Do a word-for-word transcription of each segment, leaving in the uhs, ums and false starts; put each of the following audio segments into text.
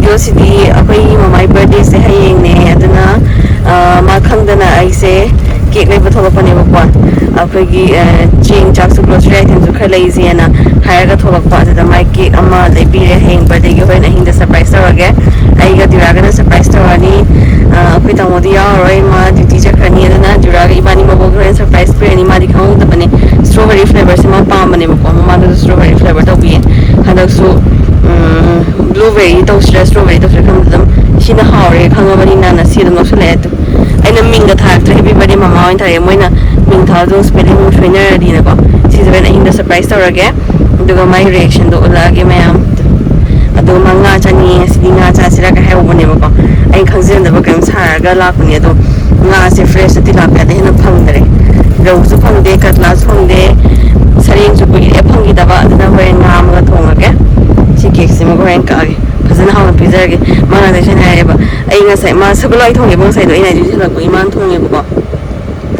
ꯑꯗꯣ ꯁꯤꯗꯤ ꯑꯩꯈꯣꯏꯒꯤ ꯃꯃꯥꯏ ꯕꯥꯔꯗꯦꯁꯦ ꯍꯌꯦꯡꯅꯦ, ꯑꯗꯨꯅ, ꯑ, ꯃꯥ ꯈꯪꯗꯅ ꯑꯩꯁꯦ ꯀꯦꯛ ꯂꯩꯕ ꯊꯣꯛꯂꯛꯄꯅꯦꯕꯀꯣ꯫ ꯑꯩꯈꯣꯏꯒꯤ, ꯑ, ꯆꯦꯡ, ꯆꯥꯛꯁꯨ, grocery itemꯁꯨ ꯈꯔ ꯂꯩꯁꯦꯅ ꯍꯥꯏꯔꯒ ꯊꯣꯛꯂꯛꯄ꯫ ꯑꯗꯨꯗ ꯃꯥꯏ ꯀꯦꯛ ꯑꯃ ꯂꯩꯕꯤꯔꯦ꯫ ꯍꯌꯦꯡ ꯕꯥꯔꯗꯦꯒꯤ ꯍꯣꯔꯦꯟ ꯑꯍꯤꯡꯗ surprise ꯇꯧꯔꯒꯦ꯫ ꯑꯩꯒ ꯗꯤꯔꯥꯒꯅ surprise ꯇꯧꯔꯅꯤ꯫ ꯑ, ꯑꯩꯈꯣꯏ ꯇꯥꯃꯣꯗꯤ ꯌꯥꯎꯔꯔꯣꯏ, ꯃꯥ duty ꯆꯠꯈ꯭ꯔꯅꯤ꯫ ꯑꯗꯨꯅ ꯗꯤꯔꯥꯒ ꯏꯕꯥꯅꯤ ꯃꯕꯣꯛ ꯍꯣꯔꯦꯟ surprise ꯄꯤꯔꯅꯤ꯫ ꯃꯥꯗꯤ ꯈꯪꯍꯧꯗꯕꯅꯦ꯫ Strawberry flavorꯁꯦ ꯃꯥ ꯄꯥꯝꯕꯅꯦꯕꯀꯣ꯫ ꯃꯃꯥꯡꯗꯁꯨ strawberry flavor ꯇꯧꯕꯤꯌꯦ꯫ ꯍꯟꯗꯛꯁꯨ, ꯎꯝ, blueberry ꯇꯧꯁꯤꯔꯥ, strawberry ꯇꯧꯁꯤꯔꯥ ꯈꯪꯗꯦ꯫ ꯑꯗꯨꯝ ꯁꯤꯅ ꯍꯥꯎꯔꯦ ꯈꯪꯉꯕꯅꯤꯅ ꯁꯤ ꯑꯗꯨꯝ ꯂꯧꯁꯜꯂꯛꯑꯦ꯫ ꯑꯗꯨ ꯑꯩꯅ ꯃꯤꯡꯒ ꯊꯥꯔꯛꯇ꯭ꯔꯦ, happy birthday ꯃꯃꯥ ꯑꯣꯏꯅ ꯊꯥꯔꯛꯑꯦ꯫ ꯃꯣꯏꯅ ꯃꯤꯡ ꯊꯥꯔꯁꯨ spelling ꯁꯣꯏꯅꯔꯗꯤꯅꯀꯣ꯫ ꯁꯤꯁꯦ ꯍꯣꯔꯦꯟ ꯑꯍꯤꯡꯗ surprise ꯇꯧꯔꯒꯦ꯫ ꯑꯗꯨꯒ ꯃꯥꯒꯤ reactionꯗꯣ ꯎꯠꯂꯛꯑꯒꯦ ꯃꯌꯥꯝ꯫ ꯑꯗꯣ ꯃꯥ ꯉꯥ ꯆꯥꯅꯤꯡꯉꯦ, ꯉꯁꯤꯗꯤ ꯉꯥ ꯆꯥꯁꯤꯔꯒ ꯍꯥꯏꯍꯧꯕꯅꯦꯕꯀꯣ꯫ ꯑꯩ ꯈꯪꯖꯟꯗꯕ ꯀꯩꯅꯣꯝ ꯁꯥꯔꯒ ꯂꯥꯛꯄꯅꯦ꯫ ꯑꯗꯣ ꯉꯥꯁꯦ fresh ꯅꯠꯇꯦ, ꯂꯥꯛꯄ ꯌꯥꯗꯦ, ꯍꯦꯟꯅ ꯐꯪꯗ꯭ꯔꯦ꯫ ꯔꯧꯁꯨ ꯐꯪꯗꯦ, ꯀꯇꯂꯥꯁꯨ ꯐꯪꯗꯦ, ꯁꯔꯦꯡꯁꯨ ꯀꯨꯏꯔꯦ ꯐꯪꯈꯤꯗꯕ꯫ ꯑꯗꯨꯅ ꯍꯣꯔꯦꯟ ꯉꯥ ꯑꯃꯒ ꯊꯣꯡꯉꯒꯦ꯫ ꯁꯤ ꯀꯦꯛꯁꯤꯃꯒ ꯍꯣꯔꯦꯟ ꯀꯛꯑꯒꯦ, ꯐꯖꯅ ꯍꯥꯎꯅ ꯄꯤꯖꯔꯒꯦ꯫ ꯃꯥꯅ ꯉꯁꯥꯏ ꯍꯥꯏꯔꯦꯕ, ꯑꯩ ꯉꯁꯥꯏ ꯃꯥ ꯁꯒꯣꯜ ꯍꯋꯥꯏ ꯊꯣꯡꯉꯦꯕ ꯉꯁꯥꯏꯗꯣ, ꯑꯩꯅ ꯑꯗꯨ ꯍꯜꯂꯛꯄ ꯏꯃꯥꯅ ꯊꯣꯡꯉꯦꯕꯀꯣ꯫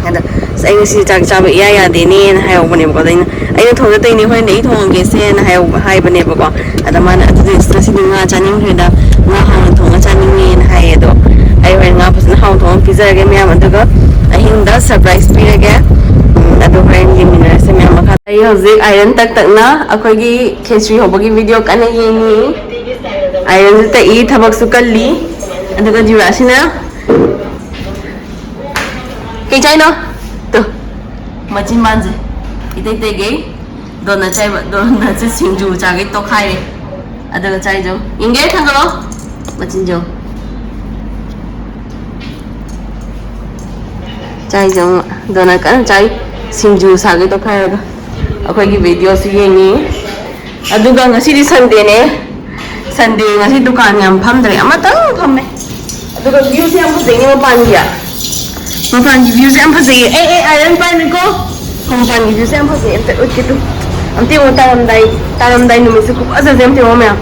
ꯑꯗ "ꯑꯁ, ꯑꯩ ꯉꯁꯤ ꯆꯥꯛ ꯆꯥꯕ ꯏꯌꯥ ꯌꯥꯗꯦꯅꯦꯅ" ꯍꯥꯏꯍꯧꯕꯅꯦꯕꯀꯣ꯫ ꯑꯗ ꯑꯩꯅ, "ꯑꯩꯅ ꯊꯣꯡꯖꯗꯣꯏꯅꯦ, ꯍꯣꯔꯦꯟꯗꯤ ꯑꯩ ꯊꯣꯡꯉꯒꯦꯁꯦꯅ" ꯍꯥꯏꯍꯧ-, ꯍꯥꯏꯕꯅꯦꯕꯀꯣ꯫ ꯑꯗ ꯃꯥꯅ, "ꯑꯗꯨꯗꯤ ꯑꯁ, ꯉꯁꯤꯗꯤ ꯉꯥ ꯆꯥꯅꯤꯡꯈ꯭ꯔꯦꯗ, ꯉꯥ ꯍꯥꯎꯅ ꯊꯣꯡꯉ ꯆꯥꯅꯤꯡꯉꯦꯅ" ꯍꯥꯏꯌꯦ꯫ ꯑꯗꯣ ꯑꯩ ꯍꯣꯔꯦꯟ ꯉꯥ ꯐꯖꯅ ꯍꯥꯎꯅ ꯊꯣꯡꯉ ꯄꯤꯖꯔꯒꯦ ꯃꯌꯥꯝ꯫ ꯑꯗꯨꯒ ꯑꯍꯤꯡꯗ surprise ꯄꯤꯔꯒꯦ꯫ ꯎꯝ, ꯑꯗꯨ ꯍꯣꯔꯦꯟ ꯌꯦꯡꯃꯤꯟꯅꯔꯁꯦ ꯃꯌꯥꯝ ꯃꯈꯥ꯫ ꯑꯩ ꯍꯧꯖꯤꯛ iron ꯇꯛ ꯇꯛꯅ ꯑꯩꯈꯣꯏꯒꯤ ꯈꯦꯆ꯭ꯔꯤ ꯍꯧꯕꯒꯤ video ꯀꯟꯅ ꯌꯦꯡꯉꯤ꯫ Ironꯁꯨ ꯇꯛꯏ, ꯊꯕꯛꯁꯨ ꯀꯜꯂꯤ꯫ ꯑꯗꯨꯒ ꯖꯤꯔꯥꯁꯤꯅ ꯀꯩ ꯆꯥꯏꯅꯣ? ꯇꯨ, ꯃꯆꯤꯟ ꯕꯥꯟꯁꯦ ꯏꯇꯩ ꯇꯩꯒꯩ꯫ ꯗꯣꯅꯠ ꯆꯥꯏꯕ, ꯗꯣꯅꯠꯁꯦ ꯁꯤꯡꯖꯨ ꯆꯥꯒꯩ ꯇꯣꯈꯥꯏꯔꯦ꯫ ꯑꯗꯨꯒ ꯆꯥꯏꯁꯦ ꯌꯦꯡꯉꯣ꯫ ꯌꯦꯡꯒꯦ, ꯊꯥꯡꯒꯠꯂꯣ꯫ ꯃꯆꯤꯟꯁꯦ ꯌꯦꯡꯉꯣ꯫ ꯆꯥꯏꯁꯦ ꯌꯦꯡꯉꯣ꯫ ꯗꯣꯅꯠ ꯀꯟꯅ ꯆꯥꯏ꯫ ꯁꯤꯡꯖꯨ ꯆꯥꯒꯩ ꯇꯣꯈꯥꯏꯔꯒ꯫ ꯑꯩꯈꯣꯏꯒꯤ videoꯁꯨ ꯌꯦꯡꯉꯤ꯫ ꯑꯗꯨꯒ ꯉꯁꯤꯗꯤ Sundayꯅꯦ꯫ Sunday ꯉꯁꯤ ꯗꯨꯀꯥꯟ ꯌꯥꯝ ꯐꯝꯗ꯭ꯔꯦ, ꯑꯃꯇꯪ ꯐꯝꯃꯦ꯫ ꯑꯗꯨꯒ viewꯁꯦ ꯌꯥꯝ ꯐꯖꯩꯅꯦ ꯃꯄꯥꯟꯒꯤ꯫ ꯃꯄꯥꯟꯒꯤ viewꯁꯦ ꯌꯥꯝ ꯐꯖꯩꯌꯦ꯫ ꯑꯩ, ꯑꯩ, iron ꯄꯥꯏꯔꯣꯏꯀꯣ꯫ ꯃꯄꯥꯟꯒꯤ viewꯁꯦ ꯌꯥꯝ ꯐꯖꯩ꯫ ꯑꯝꯇ ꯎꯠꯀꯦ ꯇꯨ꯫ ꯑꯝꯇ ꯌꯦꯡꯉꯣ, ꯇꯥꯔꯝꯗꯥꯏ, ꯇꯥꯔꯝꯗꯥꯏ ꯅꯨꯃꯤꯠꯁꯦ ꯈꯨꯐꯖꯁꯦ ꯑꯝꯇ ꯌꯦꯡꯉꯣ ꯃꯌꯥꯝ꯫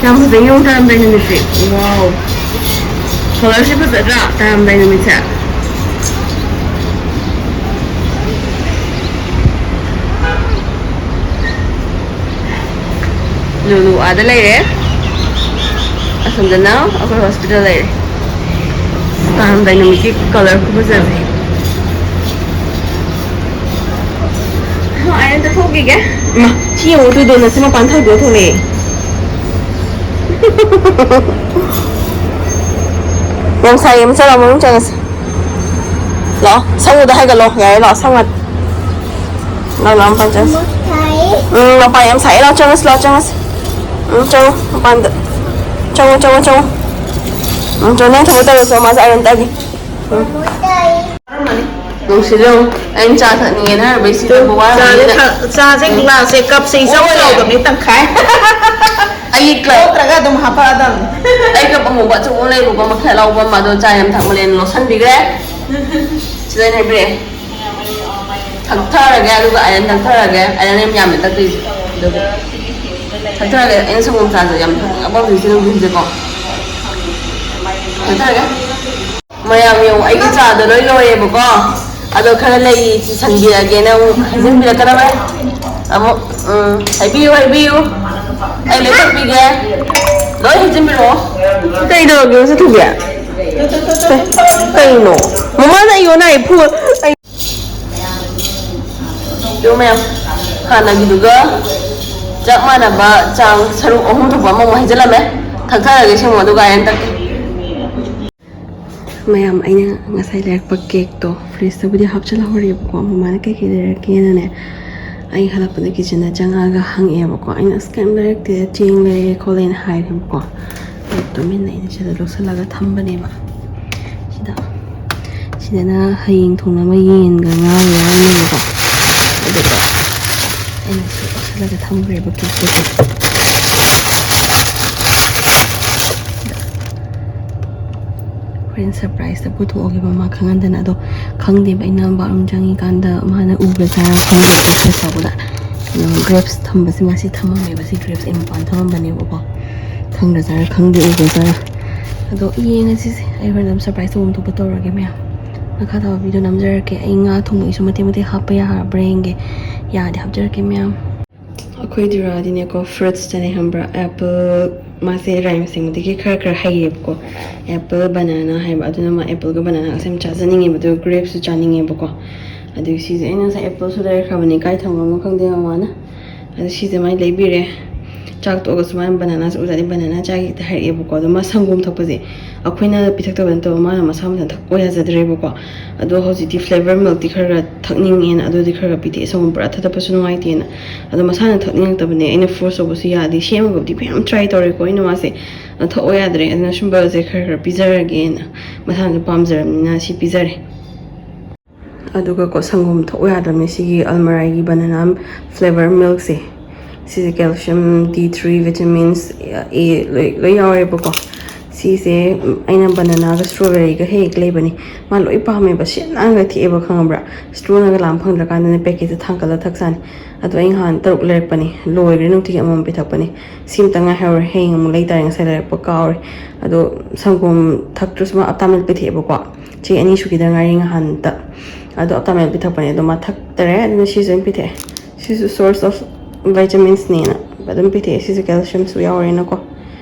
ꯌꯥꯝ ꯐꯖꯩ ꯌꯦꯡꯉꯣ, ꯇꯥꯔꯝꯗꯥꯏ ꯅꯨꯃꯤꯠꯁꯦ꯫ Wow꯫ Colourꯁꯦ ꯐꯖꯗ꯭ꯔꯥ? ꯇꯥꯔꯝꯗꯥꯏ ꯅꯨꯃꯤꯠꯁꯦ꯫ ꯂꯨꯂꯨ ꯑꯥꯗ ꯂꯩꯔꯦ꯫ ꯑꯁꯣꯝꯗꯅ ꯑꯩꯈꯣꯏ ꯍꯣꯁꯄꯤꯇꯥꯜ ꯂꯩꯔꯦ꯫ ꯇꯥꯔꯝꯗꯥꯏ ꯅꯨꯃꯤꯠꯀꯤ ꯀꯂꯔ ꯈꯨꯐꯖꯁꯦ꯫ ꯑꯥꯏꯔꯟ ꯇꯩꯊꯣꯛꯈꯤꯒꯦ꯫ ꯏꯃꯥ, ꯁꯤ ꯌꯦꯡꯉꯨ, ꯇꯨꯗꯣ ꯅꯁꯤ ꯃꯄꯥꯟ ꯊꯧꯗꯣꯛꯑ ꯊꯣꯛꯂꯛꯑꯦ꯫ ꯌꯥꯝ ꯁꯥꯏꯌꯦ, ꯑꯃ ꯆꯠꯂꯣ, ꯃꯅꯨꯡ ꯆꯪꯉꯁꯤ꯫ ꯂꯥꯛꯑꯣ, ꯁꯪꯉꯨꯗ ꯍꯥꯏꯒꯠꯂꯣ꯫ ꯌꯥꯔꯦ, ꯂꯥꯛꯑꯣ, ꯁꯪꯉꯨ꯫ ꯂꯥꯛꯑꯣ, ꯂꯥꯛꯑꯣ, ꯃꯄꯥꯟ ꯆꯪꯉꯁꯤ꯫ ꯎꯝ, ꯃꯄꯥꯟ ꯌꯥꯝ ꯁꯥꯏꯌꯦ꯫ ꯂꯥꯛꯑꯣ, ꯆꯪꯉꯁꯤ, ꯂꯥꯛꯑꯣ, ꯆꯪꯉꯁꯤ꯫ ꯎꯝ, ꯆꯪꯉꯣ, ꯃꯄꯥꯟꯗ꯫ ꯆꯪꯉꯣ, ꯆꯪꯉꯣ, ꯆꯪꯉꯣ꯫ ꯎꯝ, ꯆꯪꯉꯣ, ꯅꯪ ꯊꯕꯛ ꯇꯧꯔꯁꯨ, ꯃꯥꯁꯦ ꯑꯥꯏꯔꯟ ꯇꯥꯒꯦ꯫ ꯎꯝ꯫ ꯅꯨꯡꯁꯤꯠꯂꯣ꯫ ꯑꯩꯅ ꯆꯥ ꯊꯛꯅꯤꯡꯉꯦꯅ ꯍꯥꯏꯔꯕ, ꯏꯁꯤꯡ ꯊꯛꯄ ꯆꯥꯁꯦ ꯋꯥꯔꯝꯃꯅꯤꯅ꯫ ꯊꯛ-, ꯆꯥꯁꯦ ꯎꯝ꯫ ꯒ꯭ꯂꯥꯁꯁꯦ, ꯀꯞꯁꯦ ꯏꯆꯥꯎ ꯑꯣꯏꯔꯦ꯫ ꯆꯥꯎꯗꯕꯅꯤ, ꯇꯪꯈꯥꯏ꯫ ꯑꯩꯒꯤ ꯀꯞ-, ꯂꯧꯗ꯭ꯔꯒ ꯑꯗꯨꯝ ꯍꯥꯄꯛꯑꯗꯝꯅꯤ꯫ ꯑꯩ ꯀꯞ ꯑꯃꯨꯕ ꯑꯆꯧꯕ ꯑꯃ ꯂꯩꯕꯀꯣ, ꯃꯈꯌꯥꯠ ꯂꯧꯕ ꯑꯃ, ꯑꯗꯣ ꯆꯥ ꯌꯥꯝ ꯊꯛꯃꯜꯂꯦꯅ ꯂꯧꯁꯟꯕꯤꯈ꯭ꯔꯦ꯫ ꯁꯤꯗ ꯑꯩꯅ ꯍꯥꯏꯕꯤꯔꯛꯑꯦ꯫ ꯊꯛꯊꯔꯒꯦ, ꯑꯗꯨꯒ ꯑꯥꯏꯔꯟ ꯊꯛꯊꯔꯒꯦ꯫ ꯑꯥꯏꯔꯟ ꯌꯥꯝ ꯌꯥꯝꯃꯦ ꯇꯛꯇꯣꯏꯁꯦ꯫ ꯑꯗꯨꯒ ꯊꯛꯊꯔꯒꯦ꯫ ꯑꯩꯅ ꯁꯪꯒꯣꯝ ꯆꯥꯁꯦ ꯌꯥꯝ ꯊꯛꯅꯤꯡꯉꯕ ꯍꯧꯖꯤꯛꯁꯦ ꯅꯨꯡꯊꯤꯟꯁꯦꯀꯣ꯫ ꯊꯛꯊꯔꯒꯦ꯫ ꯃꯌꯥꯝ ꯌꯦꯡꯉꯨ, ꯑꯩꯒꯤ ꯆꯥꯗꯣ ꯂꯣꯏ ꯂꯣꯏꯔꯦꯕꯀꯣ꯫ ꯑꯗꯣ ꯈꯔ ꯂꯩꯔꯤ, ꯁꯤ ꯁꯟꯕꯤꯔꯛꯑꯒꯦꯅ ꯑꯃꯨꯛ ꯍꯩꯖꯤꯟꯕꯤꯔꯛꯀꯗꯕ꯫ ꯑꯃꯨꯛ, ꯎꯝ, ꯍꯥꯏꯕꯤꯌꯨ, ꯍꯥꯏꯕꯤꯌꯨ꯫ ꯑꯩ ꯂꯣꯏ ꯇꯥꯛꯄꯤꯒꯦ꯫ ꯂꯣꯏ ꯍꯩꯖꯤꯟꯕꯤꯔꯛꯑꯣ꯫ ꯀꯩꯗꯧꯔꯒꯦ, ꯃꯆꯥ ꯊꯨꯕꯤ? ꯀꯩꯅꯣ? ꯃꯃꯥꯅ ꯑꯩꯉꯣꯟꯗ ꯍꯥꯏ ꯐꯨ-, ꯑꯩ ꯌꯦꯡꯉꯨ ꯃꯌꯥꯝ, ꯍꯥꯟꯅꯒꯤꯗꯨꯒ ꯆꯞ ꯃꯥꯟꯅꯕ ꯆꯥꯡ ꯁꯔꯨꯛ ꯑꯍꯨꯝ ꯊꯣꯛꯄ ꯑꯃꯃꯨꯛ ꯍꯩꯖꯤꯜꯂꯝꯃꯦ꯫ ꯊꯛꯊꯔꯒꯦ ꯁꯤꯃꯨꯛ, ꯑꯗꯨꯒ ꯑꯥꯏꯔꯟ ꯇꯛꯀꯦ꯫ ꯃꯌꯥꯝ, ꯑꯩꯅ ꯉꯁꯥꯏ ꯂꯩꯔꯛꯄ ꯀꯦꯛꯇꯣ ꯐ꯭ꯔꯤꯖꯇꯕꯨꯗꯤ ꯍꯥꯞꯆꯤꯜꯍꯧꯔꯦꯕꯀꯣ, ꯃꯃꯥꯅ ꯀꯩꯀꯩ ꯂꯩꯔꯛꯀꯦꯅꯅꯦ꯫ ꯑꯩ ꯍꯜꯂꯛꯄꯗ ꯀꯤꯠꯆꯟꯗ ꯆꯪꯉꯛꯑꯒ ꯍꯪꯉꯛꯑꯦꯕꯀꯣ꯫ ꯑꯩꯅ, "ꯑꯁ, ꯀꯩꯝ ꯂꯩꯔꯛꯇꯦ, ꯆꯦꯡ ꯂꯩꯔꯛꯑꯦ ꯈꯣꯠꯂꯦꯅ" ꯍꯥꯏꯔꯦꯕꯀꯣ꯫ ꯑꯗꯨ ꯇꯨꯃꯤꯟꯅ ꯑꯩꯅ ꯁꯤꯗ ꯂꯧꯁꯤꯜꯂꯒ ꯊꯝꯕꯅꯦꯕ꯫ ꯁꯤꯗ, ꯁꯤꯗꯅ ꯍꯌꯦꯡ ꯊꯣꯡꯅꯕ ꯌꯦꯟꯒ ꯉꯥꯒ ꯌꯥꯎꯔꯅꯦꯕꯀꯣ꯫ ꯑꯗꯨꯒ ꯑꯩꯅ ꯁꯤ ꯂꯧꯁꯤꯜꯂꯒ ꯊꯝꯈ꯭ꯔꯦꯕ ꯀꯦꯛꯇꯨꯁꯨ꯫ ꯍꯣꯔꯦꯟ ꯁꯔꯄ꯭ꯔꯥꯏꯖꯇ ꯄꯨꯊꯣꯛꯑꯒꯦꯕ ꯃꯥ ꯈꯪꯍꯟꯗꯅ꯫ ꯑꯗꯣ ꯈꯪꯗꯦꯕ, ꯑꯩꯅ ꯕꯥꯠꯔꯨꯝ ꯆꯪꯉꯤꯀꯥꯟꯗ ꯃꯥꯅ ꯎꯕ꯭ꯔꯥ ꯆꯥꯔ ꯈꯪꯗꯦꯕ, ꯐ꯭ꯔꯤꯖ ꯇꯧꯕꯗ꯫ ꯀꯩꯅꯣ, ꯒ꯭ꯔꯦꯞꯁ ꯊꯝꯕꯁꯦ ꯃꯥꯁꯤ ꯊꯝꯃꯝꯃꯦꯕ꯫ ꯁꯤ ꯒ꯭ꯔꯦꯞꯁ ꯑꯩ ꯃꯄꯥꯟ ꯊꯝꯃꯝꯕꯅꯦꯕꯀꯣ꯫ ꯈꯪꯗ꯭ꯔ ꯆꯥꯔ ꯈꯪꯗꯦ, ꯎꯕ꯭ꯔ ꯆꯥꯔ꯫ ꯑꯗꯣ ꯌꯦꯡꯉꯁꯤꯁꯦ꯫ ꯑꯩ ꯍꯣꯔꯦꯟ ꯑꯗꯨꯝ ꯁꯔꯄ꯭ꯔꯥꯏꯖ ꯇꯧꯐꯝ ꯊꯣꯛꯄ ꯇꯧꯔꯒꯦ ꯃꯌꯥꯝ꯫ ꯃꯈꯥ ꯇꯥꯕ ꯚꯤꯗꯤꯑꯣ ꯅꯝꯖꯔꯛꯀꯦ꯫ ꯑꯩ ꯉꯥ ꯊꯣꯡꯕꯒꯤꯁꯨ ꯃꯇꯦꯛ ꯃꯇꯦꯛ ꯍꯥꯞꯄ ꯌꯥꯔꯕ꯭ꯔꯥ ꯌꯦꯡꯒꯦ꯫ ꯌꯥꯔꯗꯤ ꯍꯥꯞꯆꯔꯛꯀꯦ ꯃꯌꯥꯝ꯫ ꯑꯩꯈꯣꯏ ꯗꯤꯔꯥꯗꯤꯅꯦꯀꯣ, ꯐ꯭ꯔꯨꯠꯁꯇꯅꯦ ꯈꯪꯕ꯭ꯔꯥ, ꯑꯦꯄꯜ, ꯃꯥꯁꯦ ꯔꯥꯏꯝꯁ ꯁꯦꯝꯕꯗꯒꯤ ꯈꯔ ꯈꯔ ꯍꯩꯌꯦꯕꯀꯣ꯫ ꯑꯦꯄꯜ ꯕꯅꯥꯅꯥ ꯍꯥꯏꯕ, ꯑꯗꯨꯅ ꯃꯥ ꯑꯦꯄꯜꯒ ꯕꯅꯥꯅꯥꯒꯁꯦ ꯌꯥꯝ ꯆꯥꯖꯅꯤꯡꯉꯦꯕ, ꯑꯗꯨꯒ ꯒ꯭ꯔꯦꯞꯁꯨ ꯆꯥꯅꯤꯡꯉꯦꯕꯀꯣ꯫ ꯑꯗꯨꯒꯤ ꯁꯤꯁꯦ ꯑꯩꯅ ꯉꯁꯥꯏ ꯑꯦꯄꯜꯁꯨ ꯂꯩꯔꯛꯈ꯭ꯔꯕꯅꯤ, ꯀꯥꯏ ꯊꯝꯈ꯭ꯔꯕꯅꯣ ꯈꯪꯗꯦ ꯃꯃꯥꯅ꯫ ꯑꯗꯨ ꯁꯤꯁꯦ ꯃꯥꯏ ꯂꯩꯕꯤꯔꯦ꯫ ꯆꯥꯛ ꯇꯣꯛꯑꯒꯁꯨ ꯃꯥꯅ ꯕꯅꯥꯅꯥꯁꯦ ꯎꯖꯥꯗꯤ ꯕꯅꯥꯅꯥ ꯆꯥꯒꯦ ꯍꯦꯛꯇ ꯍꯥꯏꯔꯛꯑꯦꯕꯀꯣ꯫ ꯑꯗꯣ ꯃꯥ ꯁꯪꯒꯣꯝ ꯊꯛꯄꯁꯦ ꯑꯩꯈꯣꯏꯅ ꯄꯤꯊꯛꯇꯕ ꯅꯠꯇꯕ ꯃꯥꯅ ꯃꯁꯥ ꯃꯊꯟꯇ ꯊꯛꯄ ꯌꯥꯖꯗ꯭ꯔꯦꯕꯀꯣ꯫ ꯑꯗꯣ ꯍꯧꯖꯤꯛꯇꯤ ꯐ꯭ꯂꯦꯕꯔ ꯃꯤꯜꯛꯇꯤ ꯈꯔ ꯈꯔ ꯊꯛꯅꯤꯡꯉꯦꯅ ꯑꯗꯨꯗꯤ ꯈꯔ ꯈꯔ ꯄꯤꯊꯛꯑꯦ꯫ ꯁꯪꯒꯣꯝ ꯄꯨꯔꯥ ꯊꯛꯇꯠꯄꯁꯨ ꯅꯨꯡꯉꯥꯏꯇꯦꯅ꯫ ꯑꯗꯣ ꯃꯁꯥꯅ ꯊꯛꯅꯤꯡꯉꯛꯇꯕꯅꯦ, ꯑꯩꯅ ꯐꯣꯔꯁ ꯇꯧꯕꯁꯨ ꯌꯥꯗꯦ꯫ ꯁꯦꯝꯃꯒꯕꯨꯗꯤ ꯃꯌꯥꯝ ꯇ꯭ꯔꯥꯏ ꯇꯧꯔꯦꯀꯣ ꯑꯩꯅ ꯃꯥꯁꯦ, ꯑꯗꯣ ꯊꯛꯑꯣ ꯌꯥꯗ꯭ꯔꯦ꯫ ꯑꯗꯨꯅ ꯁꯨꯝꯕꯁꯦ ꯈꯔ ꯈꯔ ꯄꯤꯖꯔꯒꯦꯅ ꯃꯁꯥꯅꯁꯨ ꯄꯥꯝꯖꯔꯕꯅꯤꯅ ꯁꯤ ꯄꯤꯖꯔꯦ꯫ ꯑꯗꯨꯒꯀꯣ ꯁꯪꯒꯣꯝ ꯊꯛꯑꯣ ꯌꯥꯗ꯭ꯔꯕꯅꯦ꯫ ꯁꯤꯒꯤ ꯑꯜꯃꯔꯥꯏꯒꯤ ꯕꯅꯥꯅꯥ ꯐ꯭ꯂꯦꯕꯔ ꯃꯤꯜꯛꯁꯦ, ꯁꯤꯁꯦ ꯀꯦꯜꯁꯤꯌꯝ, ꯗꯤ ꯊ꯭ꯔꯤ, ꯚꯤꯇꯥꯃꯤꯟꯁ ꯑꯦ ꯂꯣꯏ ꯂꯣꯏ ꯌꯥꯎꯔꯦꯕꯀꯣ꯫ ꯁꯤꯁꯦ ꯑꯩꯅ ꯕꯅꯥꯅꯥꯒ ꯁ꯭ꯇ꯭ꯔꯣꯕꯦꯔꯤꯒ ꯍꯦꯛ ꯍꯦꯛ ꯂꯩꯕꯅꯤ꯫ ꯃꯥ ꯂꯣꯏ ꯄꯥꯝꯃꯦꯕ, ꯁꯤꯠ ꯅꯥꯟꯅꯒ ꯊꯛꯑꯦꯕ, ꯈꯪꯉꯕ꯭ꯔꯥ? ꯁ꯭ꯇ꯭ꯔꯣꯅꯒ ꯂꯥꯝ ꯐꯪꯗ꯭ꯔꯀꯥꯟꯗꯅꯦ ꯄꯦꯀꯦꯠꯁꯦ ꯊꯥꯡꯀꯠꯂ ꯊꯛꯆꯥꯅꯤ꯫ ꯑꯗꯣ ꯑꯩ ꯅꯍꯥꯟ ꯇꯔꯨꯛ ꯂꯩꯔꯛꯄꯅꯤ, ꯂꯣꯏꯈ꯭ꯔꯦ꯫ ꯅꯨꯡꯇꯤꯒꯤ ꯑꯃꯃꯝ ꯄꯤꯊꯛꯄꯅꯤ꯫ ꯁꯤꯝꯇ ꯉꯥꯏꯍꯧꯔꯦ, ꯍꯌꯦꯡ ꯑꯃꯨꯛ ꯂꯩꯇꯥꯔꯦ, ꯉꯁꯥꯏ ꯂꯩꯔꯛꯄ ꯀꯥꯎꯔꯦ꯫ ꯑꯗꯣ ꯁꯪꯒꯣꯝ ꯊꯛꯇ꯭ꯔꯁꯨ ꯃꯥ ꯑꯞꯇꯥ ꯃꯤꯜꯛ ꯄꯤꯊꯛꯑꯦꯕꯀꯣ꯫ ꯆꯦ ꯑꯅꯤ ꯁꯨꯈꯤꯗ ꯉꯥꯏꯔꯤ ꯉꯍꯥꯟꯇ꯫ ꯑꯗꯣ ꯑꯞꯇꯥ ꯃꯤꯜꯛ ꯄꯤꯊꯛꯄꯅꯦ, ꯑꯗꯣ ꯃꯥ ꯊꯛꯇꯔꯦ꯫ ꯑꯗꯨꯅ ꯁꯤꯁꯦ ꯑꯣꯏꯅ ꯄꯤꯊꯛꯑꯦ꯫ ꯁꯤꯁꯨ source of vitaminsꯅꯦꯅ ꯑꯗꯨꯝ ꯄꯤꯊꯛꯑꯦ꯫ ꯁꯤꯁꯦ ꯀꯦꯜꯁꯤꯌꯝꯁꯨ ꯌꯥꯎꯔꯦꯅꯀꯣ꯫